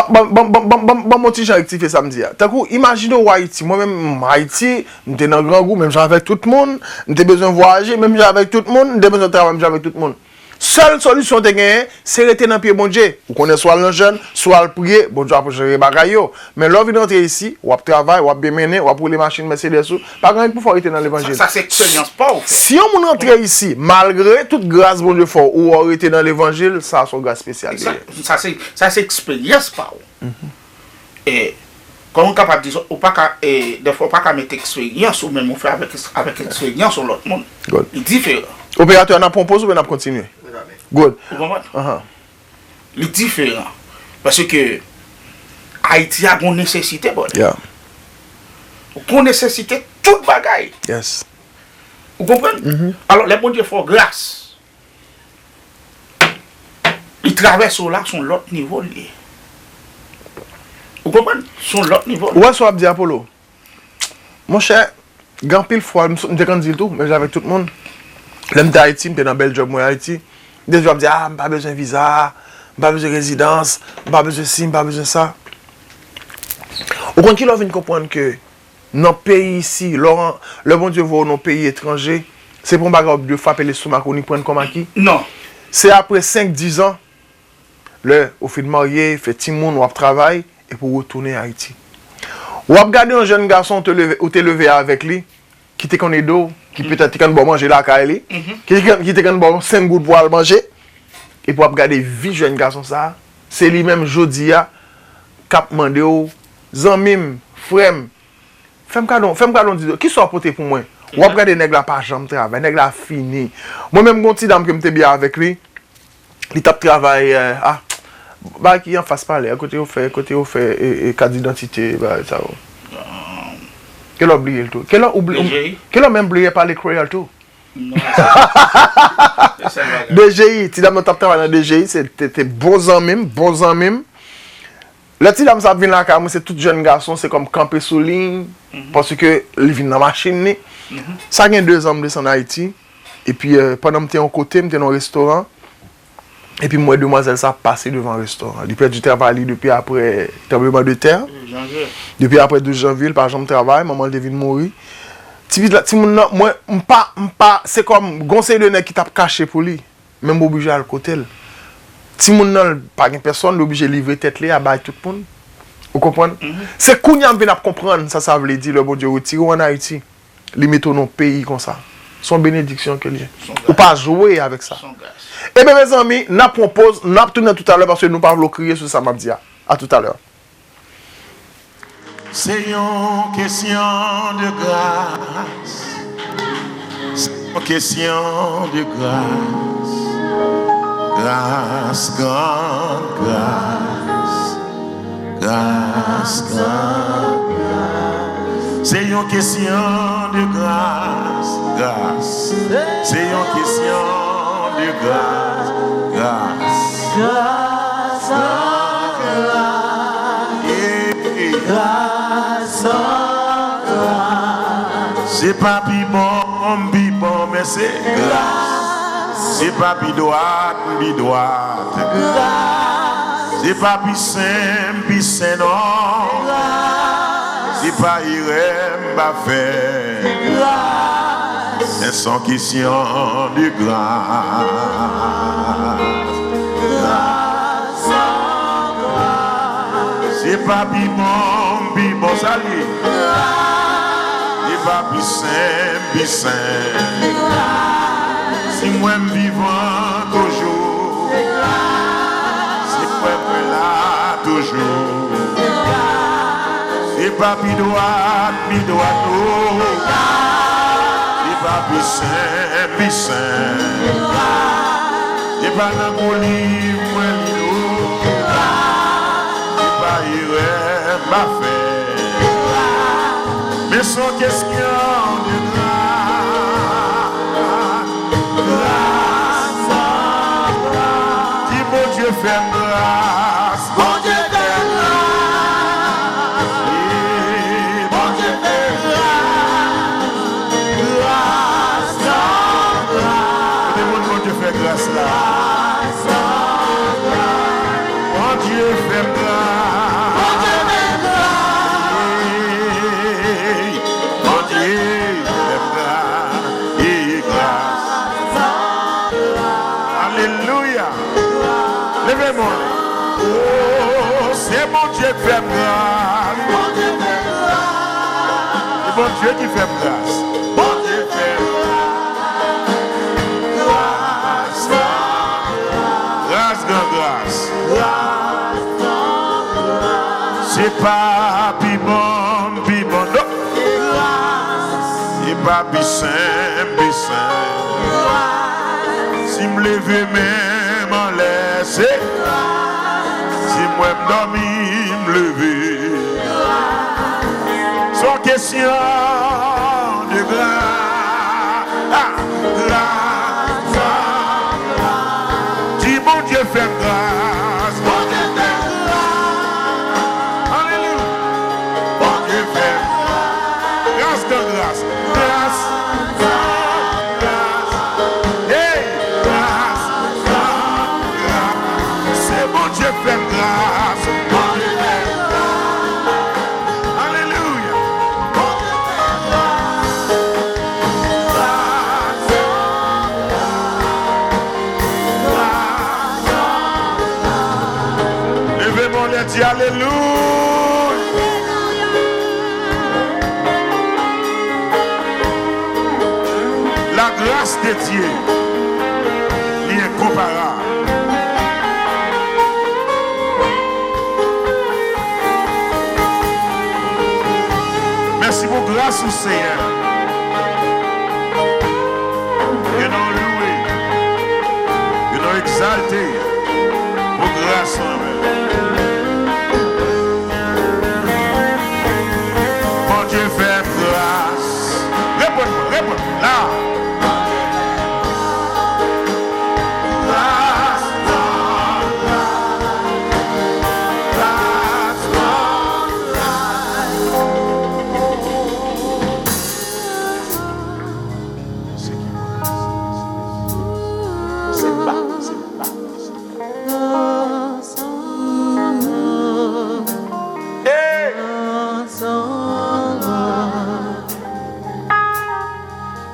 Ban, ban, ban m yon ti jan rektifye sa m di a. Tankou, imajine w Ayiti. Mwen menm, m Ayiti, m te nan grangou, menm jan avèk tout moun. M te bezwen vwayaje, menm jan avèk tout moun. M te bezwen travay, menm jan avèk tout moun. Sèl solisyon w te genyen, se rete nan pye Bondye. Ou konnen, swa w al nan jèn, swa w al priye, Bondye ap jere bagay yo. Men lè w vin rantre isi, w ap travay, w ap byen mennen, w ap woule machin Mercedes ou, pa gen anyen ki pou fè w rete nan levanjil. Sa, sa se eksperyans pa w, frè. Si yon moun rantre isi, malgre tout gras Bondye fè w, ou wè w rete nan levanjil, sa se yon gras espesyal li ye. Sa, sa se, sa se eksperyans pa w. E, kòman m kapab di sa, ou pa ka, e, dèfwa ou pa ka mete eksperyans ou menm ou fè avèk, avèk eksperyans yon lòt moun. Good. Li diferan. Operatè, n ap pran yon poz oubyen n ap kontinye? Good. Ou konprann? Li diferan. Paske Ayiti a gon nesesite, brother. Yeah. Gon nesesite tout bagay. Yes. Ou konprann? Alò, lè Bondye fè w gras, li travèse w la, se yon lòt nivo l ye. Ou konprann? Se yon lòt nivo l ye. Ou wè sa w ap di a, Polo? Monchè, gen anpil fwa, m, m te konn di l tou, menm jan avèk tout moun. Lè m te Ayiti, m te nan bèl djòb mwen Ayiti. M te toujou ap di, a, m pa bezwen viza, m pa bezwen rezidans, m pa bezwen si, m pa bezwen sa. Ou konn kilè w vin konprann ke nan peyi isi, lè w, lè Bondye voye w nan yon peyi etranje, se pa yon bagay w ap dwe frape lestomak ou ni pran l kòm aki. Non. Se apre senk, diz an, lè ou fin marye, fè timoun, w ap travay, epi w retounen Ayiti. W ap gade yon jèn gason ou te leve, ou te leve avèk li, ki te konn ede w, ki petèt te konn ba w manje lakay li, ki te konn, ki te konn ba w senk goud pou w al manje, epi w ap gade vi jèn gason sa a, se li menm jodi a k ap mande w, zanmi m, frè m, fè m kado, fè m kado yon ti do, kisa w pote pou mwen? W ap gade nèg la pa janm travay, nèg la fini. Mwen menm, gen yon ti dam ke m te byen avèk li, li t ap travay, eh, a, bagay ki anfas palè a, kote yo fè, kote yo fè, e, e, kat didantite, bagay sa yo. Kèlè w bliye l tou? Kèlè w oubli-, kèlè w menm bliye pale kreyòl tou? Non, se sèl bagay. D G I, ti dam nan t ap travay nan D G I, se te, te bon zanmi m, bon zanmi m. Lè ti dam sa ap vin lakay mwen, se tout jèn gason, se kòm kanpe sou li, paske li vin nan machin li. Sa gen de zan m desann Ayiti, epi, eh, pandan m te yon kote, m te nan yon restoran, epi m wè demwazèl sa ap pase devan restoran. Li pèdi travay li depi apre tranbleman de tè. Douz janvye. Depi apre douz janvye, li pa janm travay, manman l te vin mouri. Ti pitit la, timoun nan, mwen, m pa, m pa, se kòm, gon seri de nèg ki t ap kache pou li. Men m oblije al kote l. timoun nan, pa gen pèsonn, li oblije livre tèt li a bay tout moun. Ou konprann? Se kounye a m vin ap konprann sa sa vle di lè Bondye retire w ann Ayiti, li mete w nan yon peyi konsa. Se yon benediksyon ke l ye. Ou pa jwe avèk sa. Ebyen, mezanmi, n ap pran yon poz, n ap tounen toutalè paske nou pa vle w kriye sou sa m ap di a. A toutalè. Se yon kesyon de gras. Se yon kesyon de gras. Gras, grann gras. Gras, gras, gras. Se yon kesyon de gras, gras. Se yon kesyon de gras, gras. Gras, gras, gras. Hey. Gras, gras. Se pa pi bon m pi bon, men se gras. Se pa pi dwat m pi dwat. Gras. Se pa pi sen m pi sen non. Gras. Se pa erè m pa fè. Gras. Men se yon kesyon de gras. Gras, gras. Se pa pi bon m pi bon, sa l ye. Se pa pi sen m pi sen. Si m wè m vivan toujou, si m wè mwen la toujou. Se pa pi dwat, pi dwat, non. Se pa pi sen, pi sen. Se pa nan gwo liv mwen li, non. Se pa erè m pa fè. Men se yon kesyon de gras. Gras, gras. Di, Bondye fè m gras. Bondye fè gras. Bondye fè gras. Gras, gras. Kote moun Bondye fè gras la? Gras, gras. Bondye fè m gras. Bondye fè m gras. Hey, Bondye fè m gras. Hey, gras. Alelouya. Leve men w. Oh, se Bondye k fè m gras. Bondye fè m gras. Se Bondye ki fè m gras. Bondye fè m gras. Gras, gras, gras. Se pa pi bon m pi bon, non. Se pa pi sen m pi sen. Si m leve men m anlè, se. Si m wè m dòmi, m leve. Se yon kesyon de gras. Ah, gras, gras. Di, Bondye fè m gras. Bondye fè m gras. Alelouya. Bondye fè m gras. Gras, gras, gras. Gras, gras, gras. Hey, gras, gras, gras. Se Bondye k fè m gras. Bondye fè m gras. Alelouya. Leve men w anlè, di alelouya. La grâce de Dieu, li enkonparab. Mèsi pou gras ou, Senyè. Ke nou louwe, ke nou egzalte pou gras ou anvè nou. Bondye fè m gras. Reponn mwen, reponn mwen. La. Hey!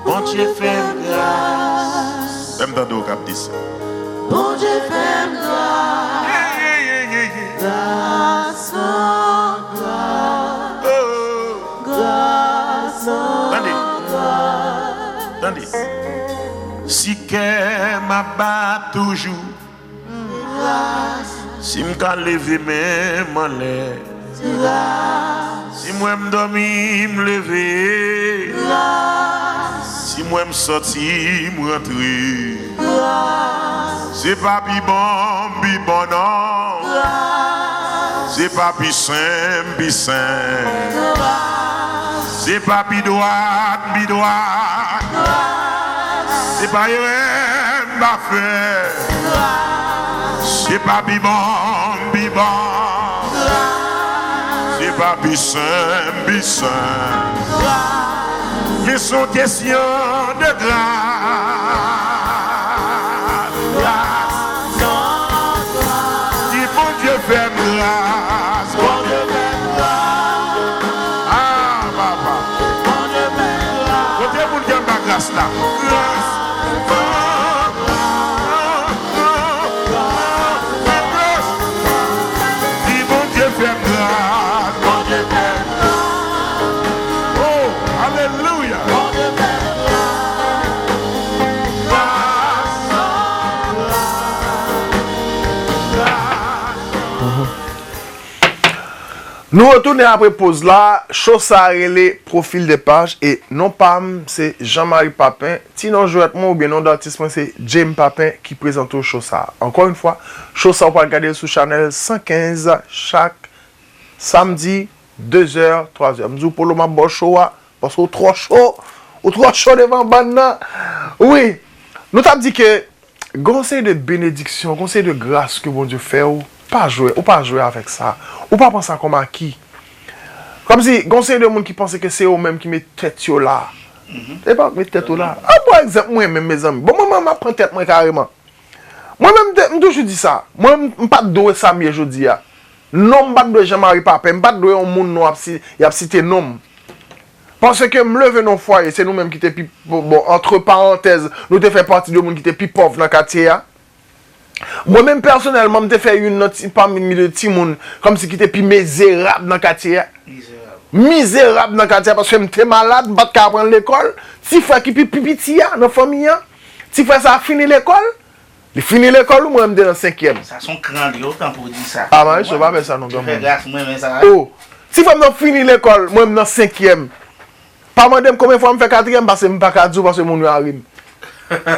Bondye fè m gras. Fè m tande w k ap di sa. Bondye fè m gras. Tande. Si kè m ap bat toujou, si m ka leve men m anlè, si m wè m dòmi m leve, si m wè m sòti m rantre, se pa pi bon m pi bon non. Se pa pi sen m pi sen. Se pa pi dwat m pi dwat. Se pa erè m pa fè. Se pa pi bon m pi bon. Se pa pi sen m pi sen. Men se yon kesyon de gras. Gras. Di Bondye fè m gras. Bondye fè m gras. Ah, papa. Bondye fè m gras. Kote moun ki anba gras la? Gras. Di Bondye fè m gras. Bondye fè m gras. Oh, alelouya. Bondye fè m gras. Nou retounen apre poz la. Show sa a rele Profil de Page e non pa m se Jean Marie Papin. Ti non jwèt mwen oubyen non datis mwen se James Papin ki prezante w show sa a. Ankò yon fwa, show sa a w pral gade l sou chanèl san kenz chak samdi, de zè, twa zè. M di w, Polo, m ap ba w show a, paske w twò cho, w twò cho devan bann nan. Wi, nou t ap di ke gen yon seri de benediksyon, gen yon seri de gras ke Bondye fè w, pa jwe, ou pa jwe avèk sa. Ou pa pran sa kòm aki. Kòmsi, gen yon seri de moun ki panse ke se yo menm ki met tèt yo la. Se pa met tèt ou la. An pran egzanp mwen menm, mezanmi. Bon, mwen, mwen, m ap pran tèt mwen kareman. Mwen menm, m te- m toujou di sa. Mwen, m, m pa t dwe sa m ye jodi a. Non m pa t dwe Jean Marie Papin. M pa t dwe yon moun non ap si- y ap site non m. Paske m leve nan yon fwaye, se nou menm ki te pi, bon, bon, antre parantèz, nou te fè pati de moun ki te pi pòv nan katye a. Mwen menm pèsonèlman, m te fè youn nan ti, pami milye timoun, kòmsi ki te pi mezerab nan katye a. Mizerab. Mizerab nan katye a, paske m te malad, m pa t ka aprann lekòl. Ti frè ki pi, pi piti a nan fanmi an, ti frè sa a fini lekòl, li fini lekòl, ou mwen m te nan senkyèm. Sa se yon kran li, otan pou w di sa. A, Marisyo, pa fè sa non, granmoun. Fè gras, mwen renmen sa. Oh, ti frè m nan fini lekòl, mwen m nan senkyèm. Pa mande m konbyen fwa m fè katriyèm, paske m pa ka di w, paske moun yo a ri m.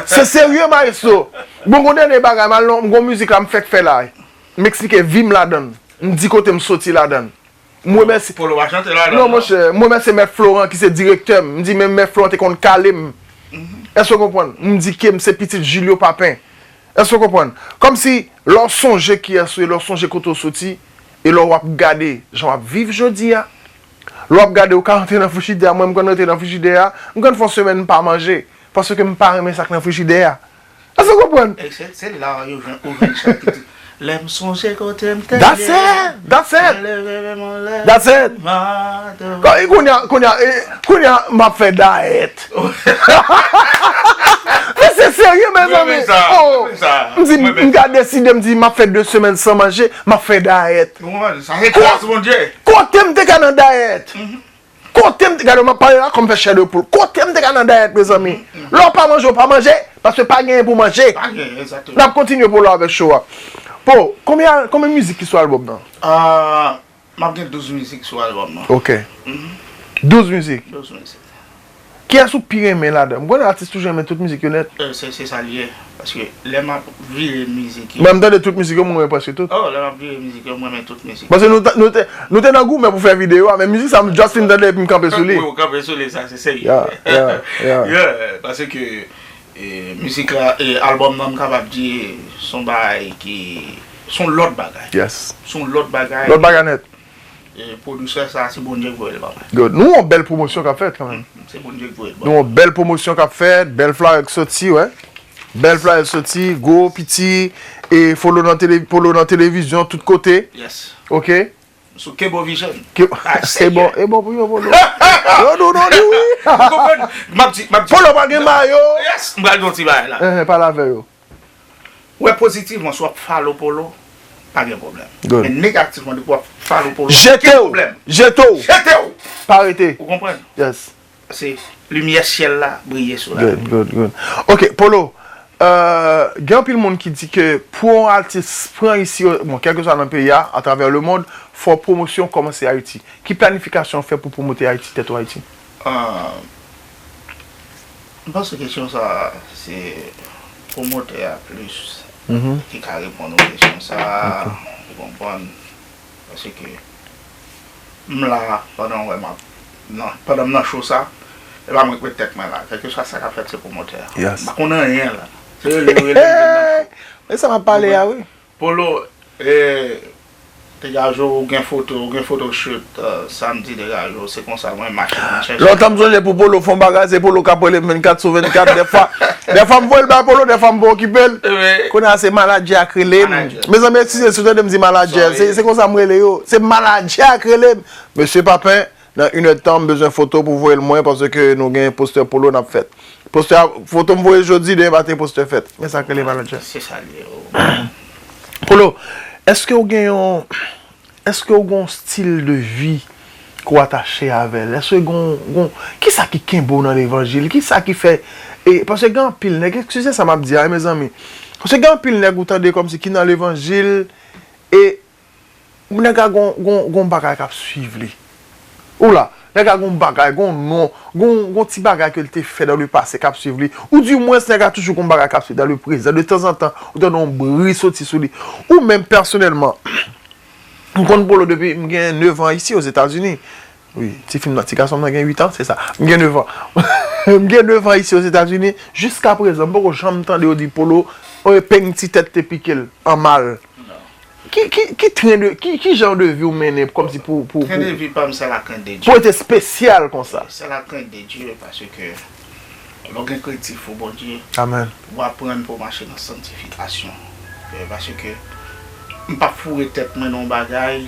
Se serye, Maestro. Bon, gon dènye bagay, m al nan, gon mizik la m fèk fè la. M eksplike vi m ladan l. M di kote m soti ladan l. M remèsye Polo pa chante ladan l, non, non, monchè, m remèsye Mèt Florent ki se direktè m. M di, men Mèt Florent te konn kale m. Èske w konprann? M di ke m se pitit Julio Papin. Èske w konprann? Kòmsi, lè w sonje kiyès ou ye, lè w sonje kote w soti, e lè w ap gade jan w ap viv jodi a, lè w ap gade, ou ka rantre nan frijidè a, mwen, m konn rantre nan frijidè a, m konn fè yon semèn m pa manje, paske m pa renmen sa k nan frijidè a. Èske w konprann? E se, se la yo jwenn, ou jwenn chak ki di, lè m sonje kote m te ye. That's it! That's it! Mwen leve men m anlè. That's it! Mato. Kounye a, kounye a, eh, kounye a, m ap fè dayèt. Men se serye, mezanmi. Mwen renmen sa, oh, mwen renmen sa. M di, mwen renmen m ka sa. Deside, m di, m ap fè de semèn san manje, m ap fè dayèt. Ou konprann? Sa se gras Bondye. Kote m te ka nan dayèt? Mhm. Kote m te, gade, m ap pale la kòm fè chè de poul. Kote m te ka nan dayèt, mezanmi? Mhm, mhm. Lè w pa manje, w pa manje, paske pa genyen pou manje. Pa genyen, egzakteman. N ap kontinye pou la avèk show a. Po, konbyen, konbyen mizik ki sou albòm nan? Ah, M ap gen douz mizik sou albòm nan. Ok. Mhm. Douz mizik. Douz mizik. Kiyès ou pi renmen ladan? M konnen atis toujou renmen tout mizik yo nèt. Eh, se, se sa l ye. Paske lè m ap vire mizik yo. Men m tande tout mizik yo, mwen renmen prèske tout. Oh, lè m ap vire mizik yo, mwen renmen tout mizik. Paske nou, ta- nou te, nou te nan goumen pou fè videyo a, men mizik sa m just fin tande epi m kanpe sou li. Wi, ou kanpe sou li, sa se serye. Yeah, yeah, yeah. Yeah, paske E, mizik la, e, albòm nan, m kapab di, se yon bagay ki, se yon lòt bagay. Yes. Se yon lòt bagay. Lòt bagay nèt. E, pwodisè sa, se Bondye ki voye l ban mwen. Good. Nou yon bèl pwomosyon k ap fèt kanmenm. Se Bondye ki voye l ban mwen. Nou yon bèl pwomosyon k ap fèt, bèl flayè k soti, wè. Bèl flayè k soti, gwo, piti, e follow nan tele-, follow nan televizyon, tout kote. Yes. Ok. Sou Kebo Vision. Ke- Ah, se bon, serye. E bon pou yo, Polo. Yo di w non li, wi. Ou konprann? M ap di, m ap di. Polo pa gen mayo. Yes, m pral di yon ti bagay la. Eh, eh, pale avè yo. Wè pozitivman, si w ap follow Polo, pa gen pwoblèm. Good. Men negativman, depi w ap follow Polo, gen pwoblèm. Jete w. Jete w. Jete w. Pa rete. Ou konprann? Yes. Se limyè syèl la briye sou la. Good, good, good. Ok, Polo, euh, gen anpil moun ki di ke pou yon atis pran isi, bon, kèlkeswa nan peyi a, atravè le mond, fò pwomosyon kòmanse Ayiti. Ki planifikasyon w fè pou pwomote Ayiti, tèt ou Ayiti? Ah, m panse kesyon sa a, se pwomotè a plis ki ka reponn ou kesyon sa a, ou konprann? Paske m la pandan w wè m ap, nan, pandan m nan show sa, e pa mwen k met tèt mwen la. Kèlkeswa sa k ap fèt, se pwomotè a. Yes. M pa konn anyen la. Se rele yo rele m vin nan show. Men sa m ap pale a, wi. Polo, e, degaje w, ou gen foto, ou gen foto shoot, euh, samdi, degaje w, se konsa mwen mache vin chèche. Lontan m sonje pou Polo fè yon bagay, se Polo k ap rele m vennkat sou vennkat. Dèfwa, dèfwa m voye l bay Polo, dèfwa m pa okipe l. Kounye a se manadjè a k rele m. Mezanmi, eskize si w tande m di manadjè, se, se konsa m rele yo. Se manadjè a k rele m. Mesye Papen, nan inèdtan, m bezwen foto pou voye l mwen, paske nou gen postè Polo n ap fèt. Postè a, foto m voye jodi, demen maten postè fèt. Men sa k rele manadjè. Se sa l ye. Polo, èske w gen yon, èske w gen yon stil de vi ke w atache avè l? Èske w gen, gen, kisa ki kenbe w nan levanjil? Kisa ki fè, e, paske gen anpil nèg, eskize sa m ap di a, wi, mezanmi. Paske gen anpil nèg ou tande kòmsi ki nan levanjil, e nèg la gon, gon, gon bagay k ap swiv li. Ou la, nèg la gon bagay, gon non, gon, gon ti bagay ke l te fè dans le passé k ap swiv li. Ou di mwens nèg la toujou gon bagay k ap swiv dans le présent. De tanzantan, ou tande yon bri soti sou li. Ou menm pèsonèlman, m konn Polo depi m gen nèf an isi Ozetazini. Wi, ti fi m nan, ti gason m nan gen uit an, se sa. M gen nèf an. M gen nèf an isi Ozetazini. Jiskaprezan, m poko janm tande yo di Polo, e, peng ti tèt te pike l an mal. Ki, ki, ki tren de, ki, ki jan de vi w mennen kòmsi pou, pou, Tren de vi pa m, se la krent de Dye. Pou rete espesyal konsa? Se la krent de Dye, paske lè w gen krentif pou Bondye, Amen. W aprann pou w mache nan sanktifikasyon. E, paske m p ap foure tèt mwen nan yon bagay,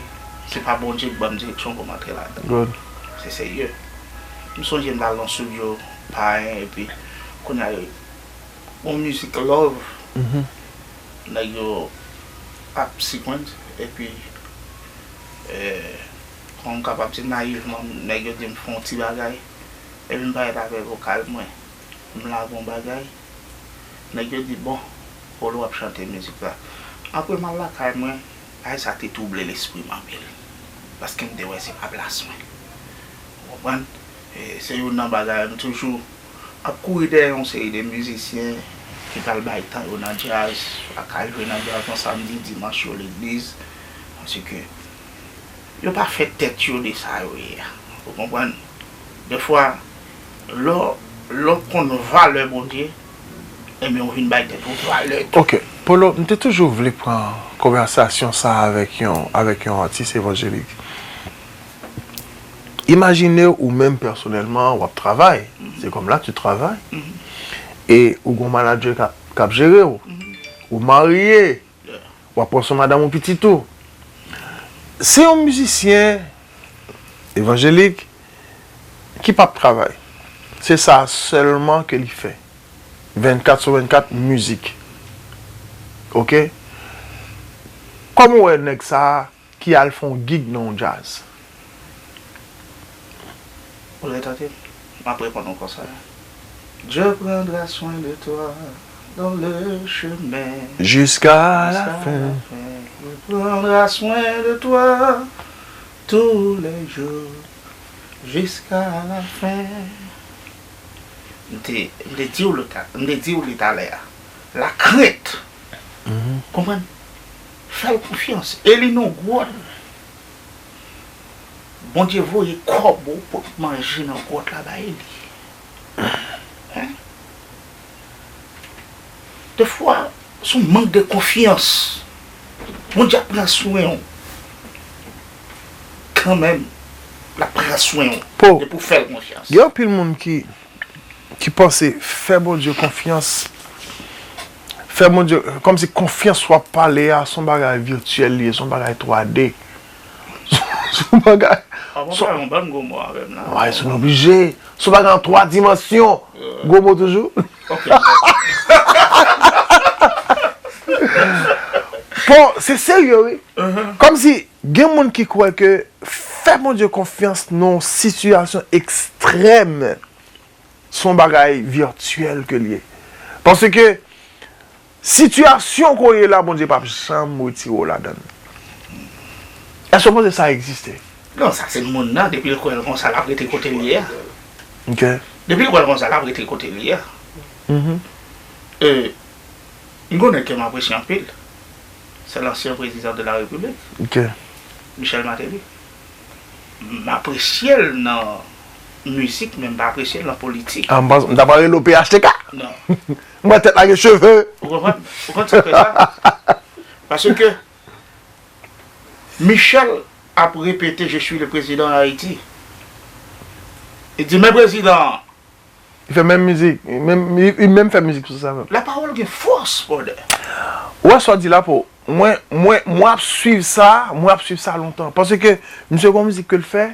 se pa Bondye k ban m direksyon pou m antre ladan. Good. Se serye. M sonje m t al nan studio payen, epi kounye a, yon mizik love, nèg yo ap sequence, epi, e, kòm m kapab di nayivman, nèg yo di m fè yon ti bagay, epi m parèt avè vokal mwen, m lage yon bagay, nèg yo di, bon, Polo ap chante mizik la. Apre m al lakay mwen, bagay sa te twouble lespri m anpil. Paske m te wè se pa plas mwen. Ou konprann? E se youn nan bagay m toujou ap kouri dèyè yon seri de mizisyen ki pral bay tan yo nan djaz, pa ka jwe nan djaz nan samdi, dimanch yo legliz. Paske yo pa fè tèt yo de sa yo ye a. Ou konprann? Defwa, lè w, lè w konn valè Bondye, ebyen, ou vin bay tèt ou valè tou. Ok. Polo, m te toujou vle pran konvèsasyon sa a avèk yon, avèk yon atis evanjelik. Imajine w, ou menm pèsonèlman, w ap travay. Se comme là tu travailles. E ou gon manadjè k ap, k ap jere w. Ou marye. W ap pran swen madanm ou, pitit ou. Se yon mizisyen evanjelik ki p ap travay. Se sa sèlman ke li fè. Vennkat sou vennkat, mizik. Ok? Kòman w wè nèg sa a ki al fè yon gig nan yon djaz? Ou lè tande, m ap reponn ou konsa. Dieu prendra soin de toi dans le chemin. Jusqu'à la fin. Il prendra soin de toi tous les jours jusqu'à la fin. M te, m te di w li ta, m te di w li talè a. Lakrent. Konprann? Fè l konfyans. E li nan gwòt. Bondye voye kòbo pot manje nan gwòt la bay li. Hein? Defwa, se yon mank de konfyans. Bondye ap pran swen w. Kanmenm, l ap pran swen w. Po. Depi w fè l konfyans. Gen anpil moun ki, ki panse fè Bondye konfyans, fè Bondye, kòmsi konfyans w ap pale a, se yon bagay vityèl li ye, se yon bagay twa D. Se yon bagay. Avan pa yon bann gwo mo avè m la. Wi, se yon oblije. Se yon bagay an twa dimansyon. Gwo mo toujou. Ok. Bon, se serye, wi. Kòmsi, gen moun ki kwè ke fè Bondye konfyans nan yon sitiyasyon ekstrèm, se yon bagay vityèl ke l ye. Paske sitiyasyon ke w ye la, Bondye p ap janm retire w ladan l. Èske w panse sa egziste? Non, sa se moun nan, depi l kwè l konsa, l ap rete kote l ye a. Ok. Depi l kwè l konsa, l ap rete kote l ye a. Mhm. E, m konnen ke m apresye anpil. Se lansyen prezidan de la repiblik, Ok. Michel Martelly. M apresye l nan mizik, men m pa apresye l nan politik. Ah, m panse, m ta pral rele w P H T K. Non. M wè tèt la gen cheve. Ou konprann? Ou konn sa k fè sa? Paske Michel ap repete je suis le président Haïti. Li di, men prezidan, Li fè menm mizik, li menm, li, li menm fè mizik sou sa menm. Lapawòl gen fòs, brother. Ou wè sa w di la, Po, mwen, mwen, mwen ap swiv sa, mwen ap swiv sa lontan. Paske misye gon mizik ke l fè.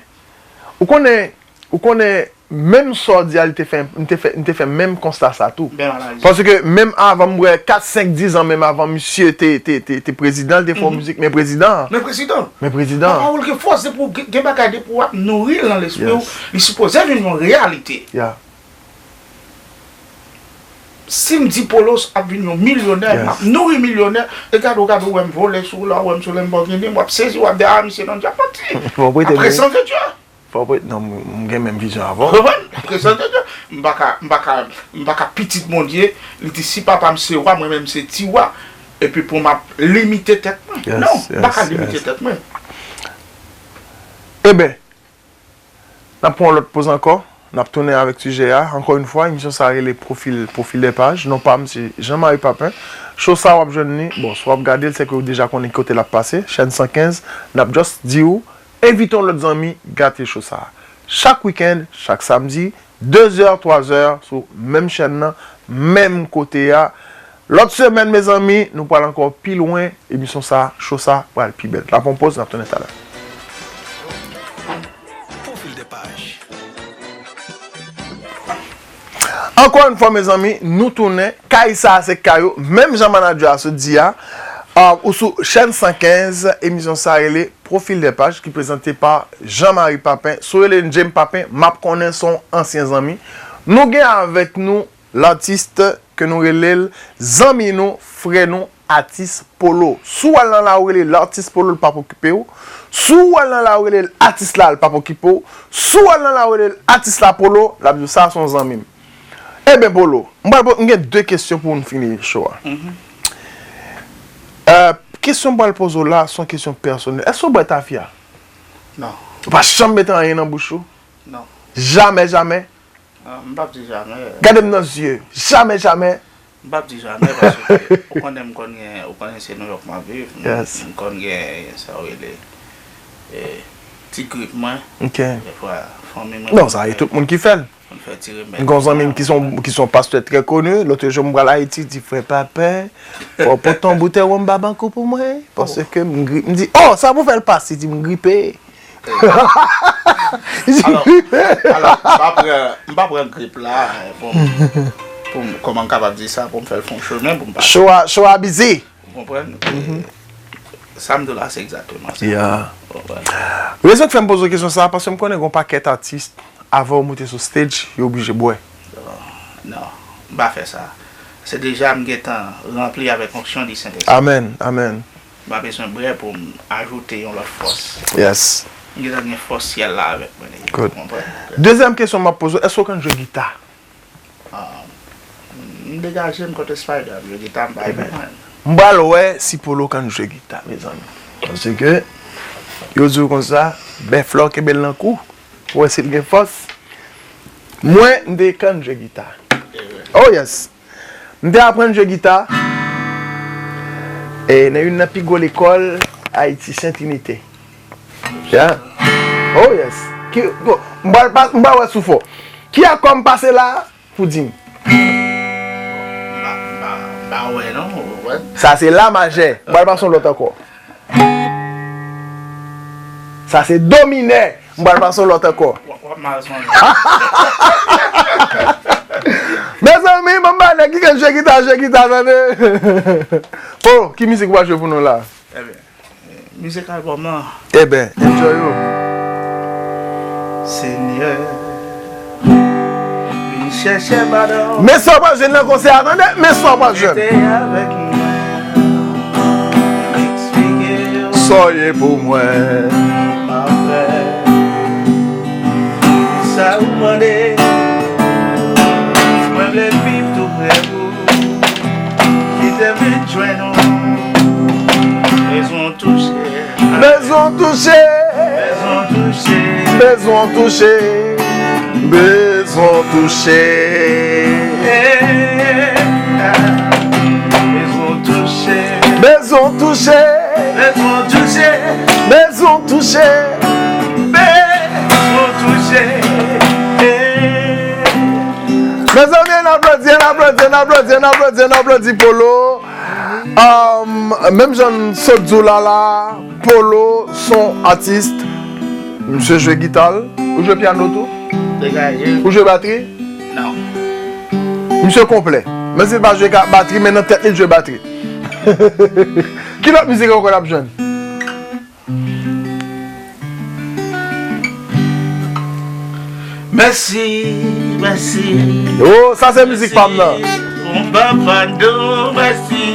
Ou konnen, ou konnen, menm sa w di a, li te fè, m te fè, m te fè menm konsta sa tou. Menm analiz. Paske menm avan, m wè kat, senk, diz an, menm avan misye te, te, te, te prezidan, li te fè yon mizik, men prezidan. Men prezidan. Men prezidan. Lapawòl gen fòs, depi w gen, gen bagay, depi w ap nouri l nan lespri w, Yes. Li sipoze vin yon reyalite. Yeah. Si m di Polo ap vin yon milyonè, Yes. m ap nouri milyonè, e gade w, gade w wè m vole sou ou la, w wè m sou Lamborghini, w ap sezi, w ap di, ah, misye nan djab, manti. Fò w prete Apre mwen. Santo Dieu. Fò w prete, non, m, m gen menm vizyon avè w. Konprann? Apre Santo Dieu. M pa ka, m pa ka, m pa ka pitit Bondye, li di, si papa m se wa, mwen menm se ti wa, epi pou m ap limite tèt mwen. Yes, Non, m pa ka yes, limite yes. tèt mwen. Eben, n ap pran yon lòt poz ankò. N ap tounen avèk sijè a. Ankò yon fwa, emisyon sa a rele Profil, Profil des Pages. Non pa m, se Jean Marie Papin. Cho sa a w ap jwenn li. Bon, si w ap gade l, se ke w deja konnen kote l ap pase. Chèn san kenz, n ap just di w, envite yon lòt zanmi, gate cho sa a. Chak wikenn, chak samdi, de zè, twa zè, sou menm chèn nan, menm kote a. Lòt semèn, mezanmi, nou pral ankò pi lwen. Emisyon sa, cho sa, pral pi bèl. N ap pran poz, n ap tounen talè. Profil de paj. Ankò yon fwa, mezanmi, nou tounen. Kay sa a se kay ou. Menm jan manadjè a sot di a, uh, ou sou chèn san kenz, emisyon sa rele Profil de Paj ki prezante pa Jean Marie Papin. Si w rele m James Papin, m ap konnen se yon ansyen zanmi. Nou gen avèk nou latis ke nou rele l zanmi nou, frè nou, atis Polo. Si w al nan lari w rele l atis Polo, l p ap okipe w. Si w al nan lari w rele l atis la, l p ap okipe w. Si w al nan lari w rele l atis la Polo, l ap di w sa se yon zanmi m. Eben Polo, m pral po- m gen de kesyon pou n fini cho a. Euh, kesyon m pral poze w la, se yon kesyon pèsonèl. Èske w bwè tafya? Non, Ou pa janm mete anyen nan bouch ou? non. Jamè, jamè? Ah, m p ap di jamè. Gade m nan zye. Jamè, jamè. M p ap di jamè paske ou konnen m konn gen, ou konnen se Nouyòk m ap viv. M- Yes. M konn gen sa yo rele eh, ti grip mwen. Ok. Defwa, fanmi mwen. Non, sa e tout moun ki fè l. Konn fè ti remèd. M gen yon zanmi m ki se yon, ki se yon pastè trè koni, lòt jou m pral Ayiti, di, frè Papin, fò w pote yon boutèy wonm Babankou pou mwen, paske m gri-, m di, oh, sa pou fè l pase, di m gripe. Alò, alò, m pa pran, m pa pran grip la eh, pou m, pou m, kòman m kapab di sa, pou m fè l fè yon chemen pou m pase. Cho a, cho a bizi. Ou konprann? E, sa m di w la, se egzakteman sa. Yeah. Ou konprann? Rezon k fè m poze w kesyon sa a, paske m konnen gen yon pakèt atis, avan yo moute sou stage, yo oblije bwè. Non, m pa fè sa. Se deja m gentan ranpli avèk onksyon di Sentespri. Amèn, amèn. M pa bezwen bwè pou m ajoute yon lòt fòs. Yes. M gentan gen fòs syèl la avèk mwen deja. Good. Ou konprann? Dezyèm kesyon m ap poze w, èske w konn jwe gita? Ah, m degaje m kote Spider ap jwe gita, m pa konprann. M pral wè si Polo konn jwe gita, mezanmi. Paske yo di w konsa, bèf la w kenbe l nan kou, pou wè si l gen fòs. Mwen, m te konn jwe gita. Oh yes. M te aprann jwe gita. E nan youn nan pi gwo lekòl Ayiti, Sent Inite. Yeah. Oh yes. Ki, bon, m pral pa- m pral wè si w fò. Ki akò m pase la pou di m? M pa, m pa, m pa wè non, ou konprann? Sa se la majè. M pral pase yon lòt akò. Sa se do minè. M pral pase yon lòt akò. W ap, w ap mal sonje. Mezanmi, m ba nèg ki konn jwe gita, jwe gita, tande. Po, ki mizik w ap jwe pou nou la? Ebyen, mizik albòm nan. Eben, enjoy ou. Senyè, vin Chèchè madanm. Men sa w pral jwenn nan konsè a, tande. Men sa w pral jwenn. Rete avèk mwen. Eksplike yo. Sa w ye pou mwen. M ap fè sa ou mande. Mwen vle viv tou prè ou. Kite m vin jwenn ou. Bezwen touche. Bezwen touche. Bezwen touche. Bezwen touche. Bezwen touche. Bezwen touche. Bezwen touche. Bezwen touche. Bezwen touche. Bezwen touche. Mezanmi, ann aplodi, ann aplodi, ann aplodi, ann aplodi, ann aplodi Polo. Um, menm jan n sot di w la la, Polo s on atis. Misye jwe gita l. Ou jwe pyano tou? Degaje. Ou jwe batri? Non. Misye konplè. Menm si l pa jwe ka batri, men nan tèt li, l jwe batri. Ki lòt mizik ankò n ap jwenn? Mèsi, mèsi. Oh, sa se mizik pa m nan. Mèsi, mon papa, non, mèsi.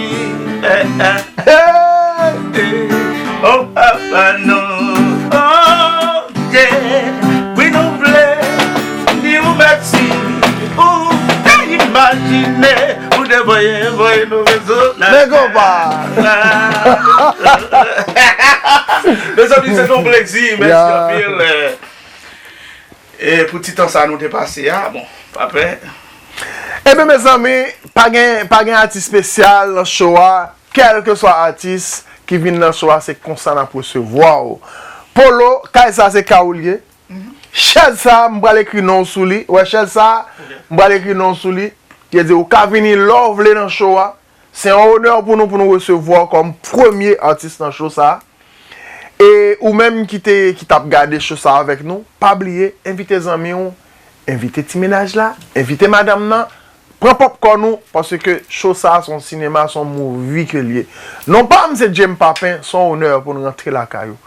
Eh, eh. Hey! Eh, oh, papa, non. Oh, yeah. Wi, nou vle di ou mèsi. Ou te imajine. Ou te voye, voye nou rezo la. Nèg konpa. Mezanmi, se yon plezi, mèsi anpil, eh, eh, pou ti tan sa nou te pase a. Bon, pa pè. Ebyen, mezanmi, pa gen, pa gen atis espesyal nan show a. Kèlkeswa atis ki vin nan show a, se konsa n ap resevwa w. Polo, kay sa se kay ou l ye. Chèz sa, m pral ekri non w sou li. Ou wè chèz sa, m pral ekri non w sou li. Ki vle di, ou ka vini lè w vle nan show a. Se yon onè pou nou, pou nou resevwa w kòm premye atis nan show sa. E ou menm ki te, ki t ap gade show sa avèk nou, pa bliye, envite zanmi w, envite ti mennaj la, envite madanm nan, pran pòpkòn ou, paske show sa, se yon sinema, se yon movie ke l ye. Non pa m, se James Papin, se yon onè pou n rantre lakay ou.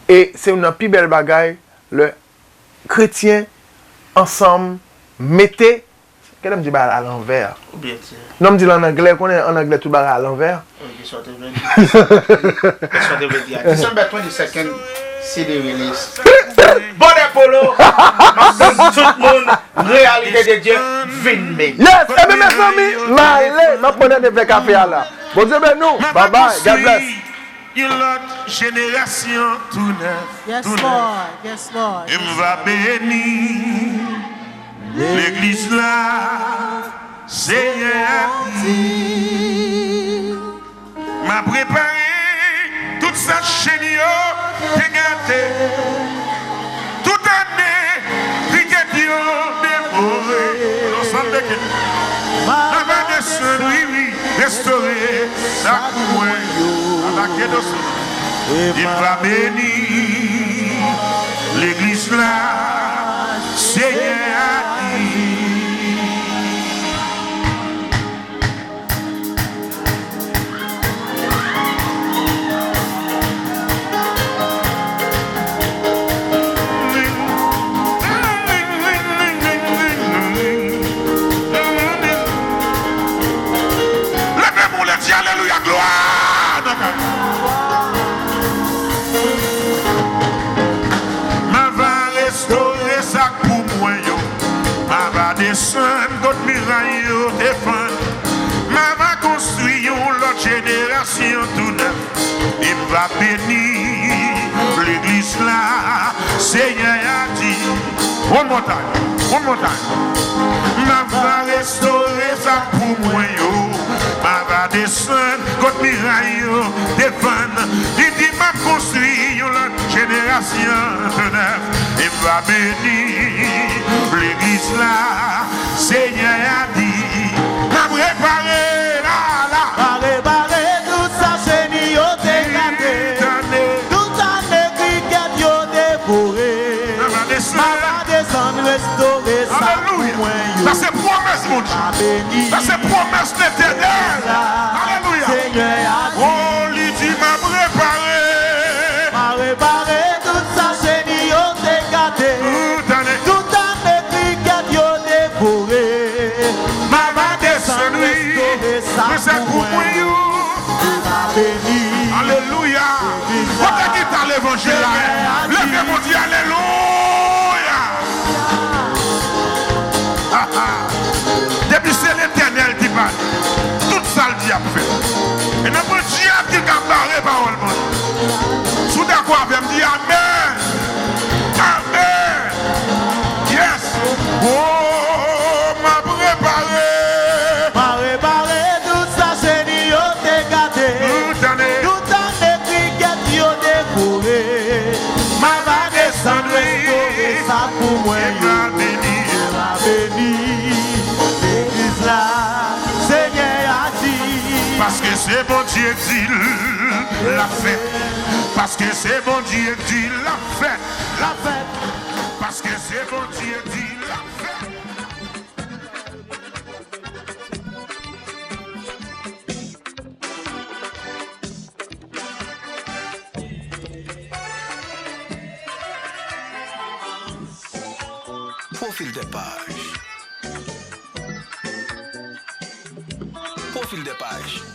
E se youn nan pi bèl bagay, lè kretyen ansanm mete, genlè m di bagay la alanvè. Ou byen di. Non, m di l ann anglè, konnen ann anglè tout bagay alanvè. Wi, kisa w te vle di? Kisa w te vle di a? December twenty-second, C D release. Bonè Polo, m ap tann tout moun, Réalité de Dieu, vin men. Yes, ebyen, mezanmi, m ale, m ap pran de vè kafe a la. Bondye beni w. Bye bye, God bless. Yon lòt jenerasyon tou nèf, yes, tou nèf. Lord. Yes, Lord. E m va beni legliz la, Senyè a di. M a prepare tout sa chenn yo te gate. Tout ane, kriket yo devore. Ansanm de kè. M a va desann, wi, wi, restore sa k pou mwen. Atake doso. E m va beni legliz la, Senyè a di. Leve men w lè, di alelouya, glwa nan kay. M a va restore sa k pou mwen yo. M a va desann kot miray yo te fann. M a va konstwi yon lòt jenerasyon tou nèf. E m va beni legliz la, Senyè a di. One more time, one more time. M a va restore sa k pou mwen yo. M a va desann kot miray yo te fann. Li di, m ap konstwi yon lòt jenerasyon tou nèf. E m va beni legliz la, Senyè a di. M ap repare la, la. M a repare tout sa chenn yo te gate. Tout ane. Tout ane kriket yo devore. M a desann. M a desann restore sa k pou mwen yo. Alelouya. Sa se pwomès Bondye. M a beni. Sa se pwomès Letènèl. Alelouya. Senyè a di. Oh, li di, m ap repare. M a repare tout sa chenn yo te gate. Tout ane. Tout ane kriket yo devore. Se pou mwen yo. Alelouya. Kote gita levanjil la? Leve Bondye, alelouya. Depi se Letènèl ki pale, tout sa l di ap fèt. E nan pwen dyab ki ka bare pawòl mwen. Si w dakò avè m, di amèn. Amèn. Yes. Oh, m ap repare. M a repare tout sa cheni yo te gate. Tout ane. Tout ane krikèt yo devore. M a va desann restore sa pou mwen yo. M a beni. M a beni legliz la. Senyè a di. Paske se Bondye di l ap fèt. Paske se Bondye di l ap fèt. L ap fèt. Paske se Bondye di l ap fèt. Pwofil de paj. Pwofil de paj.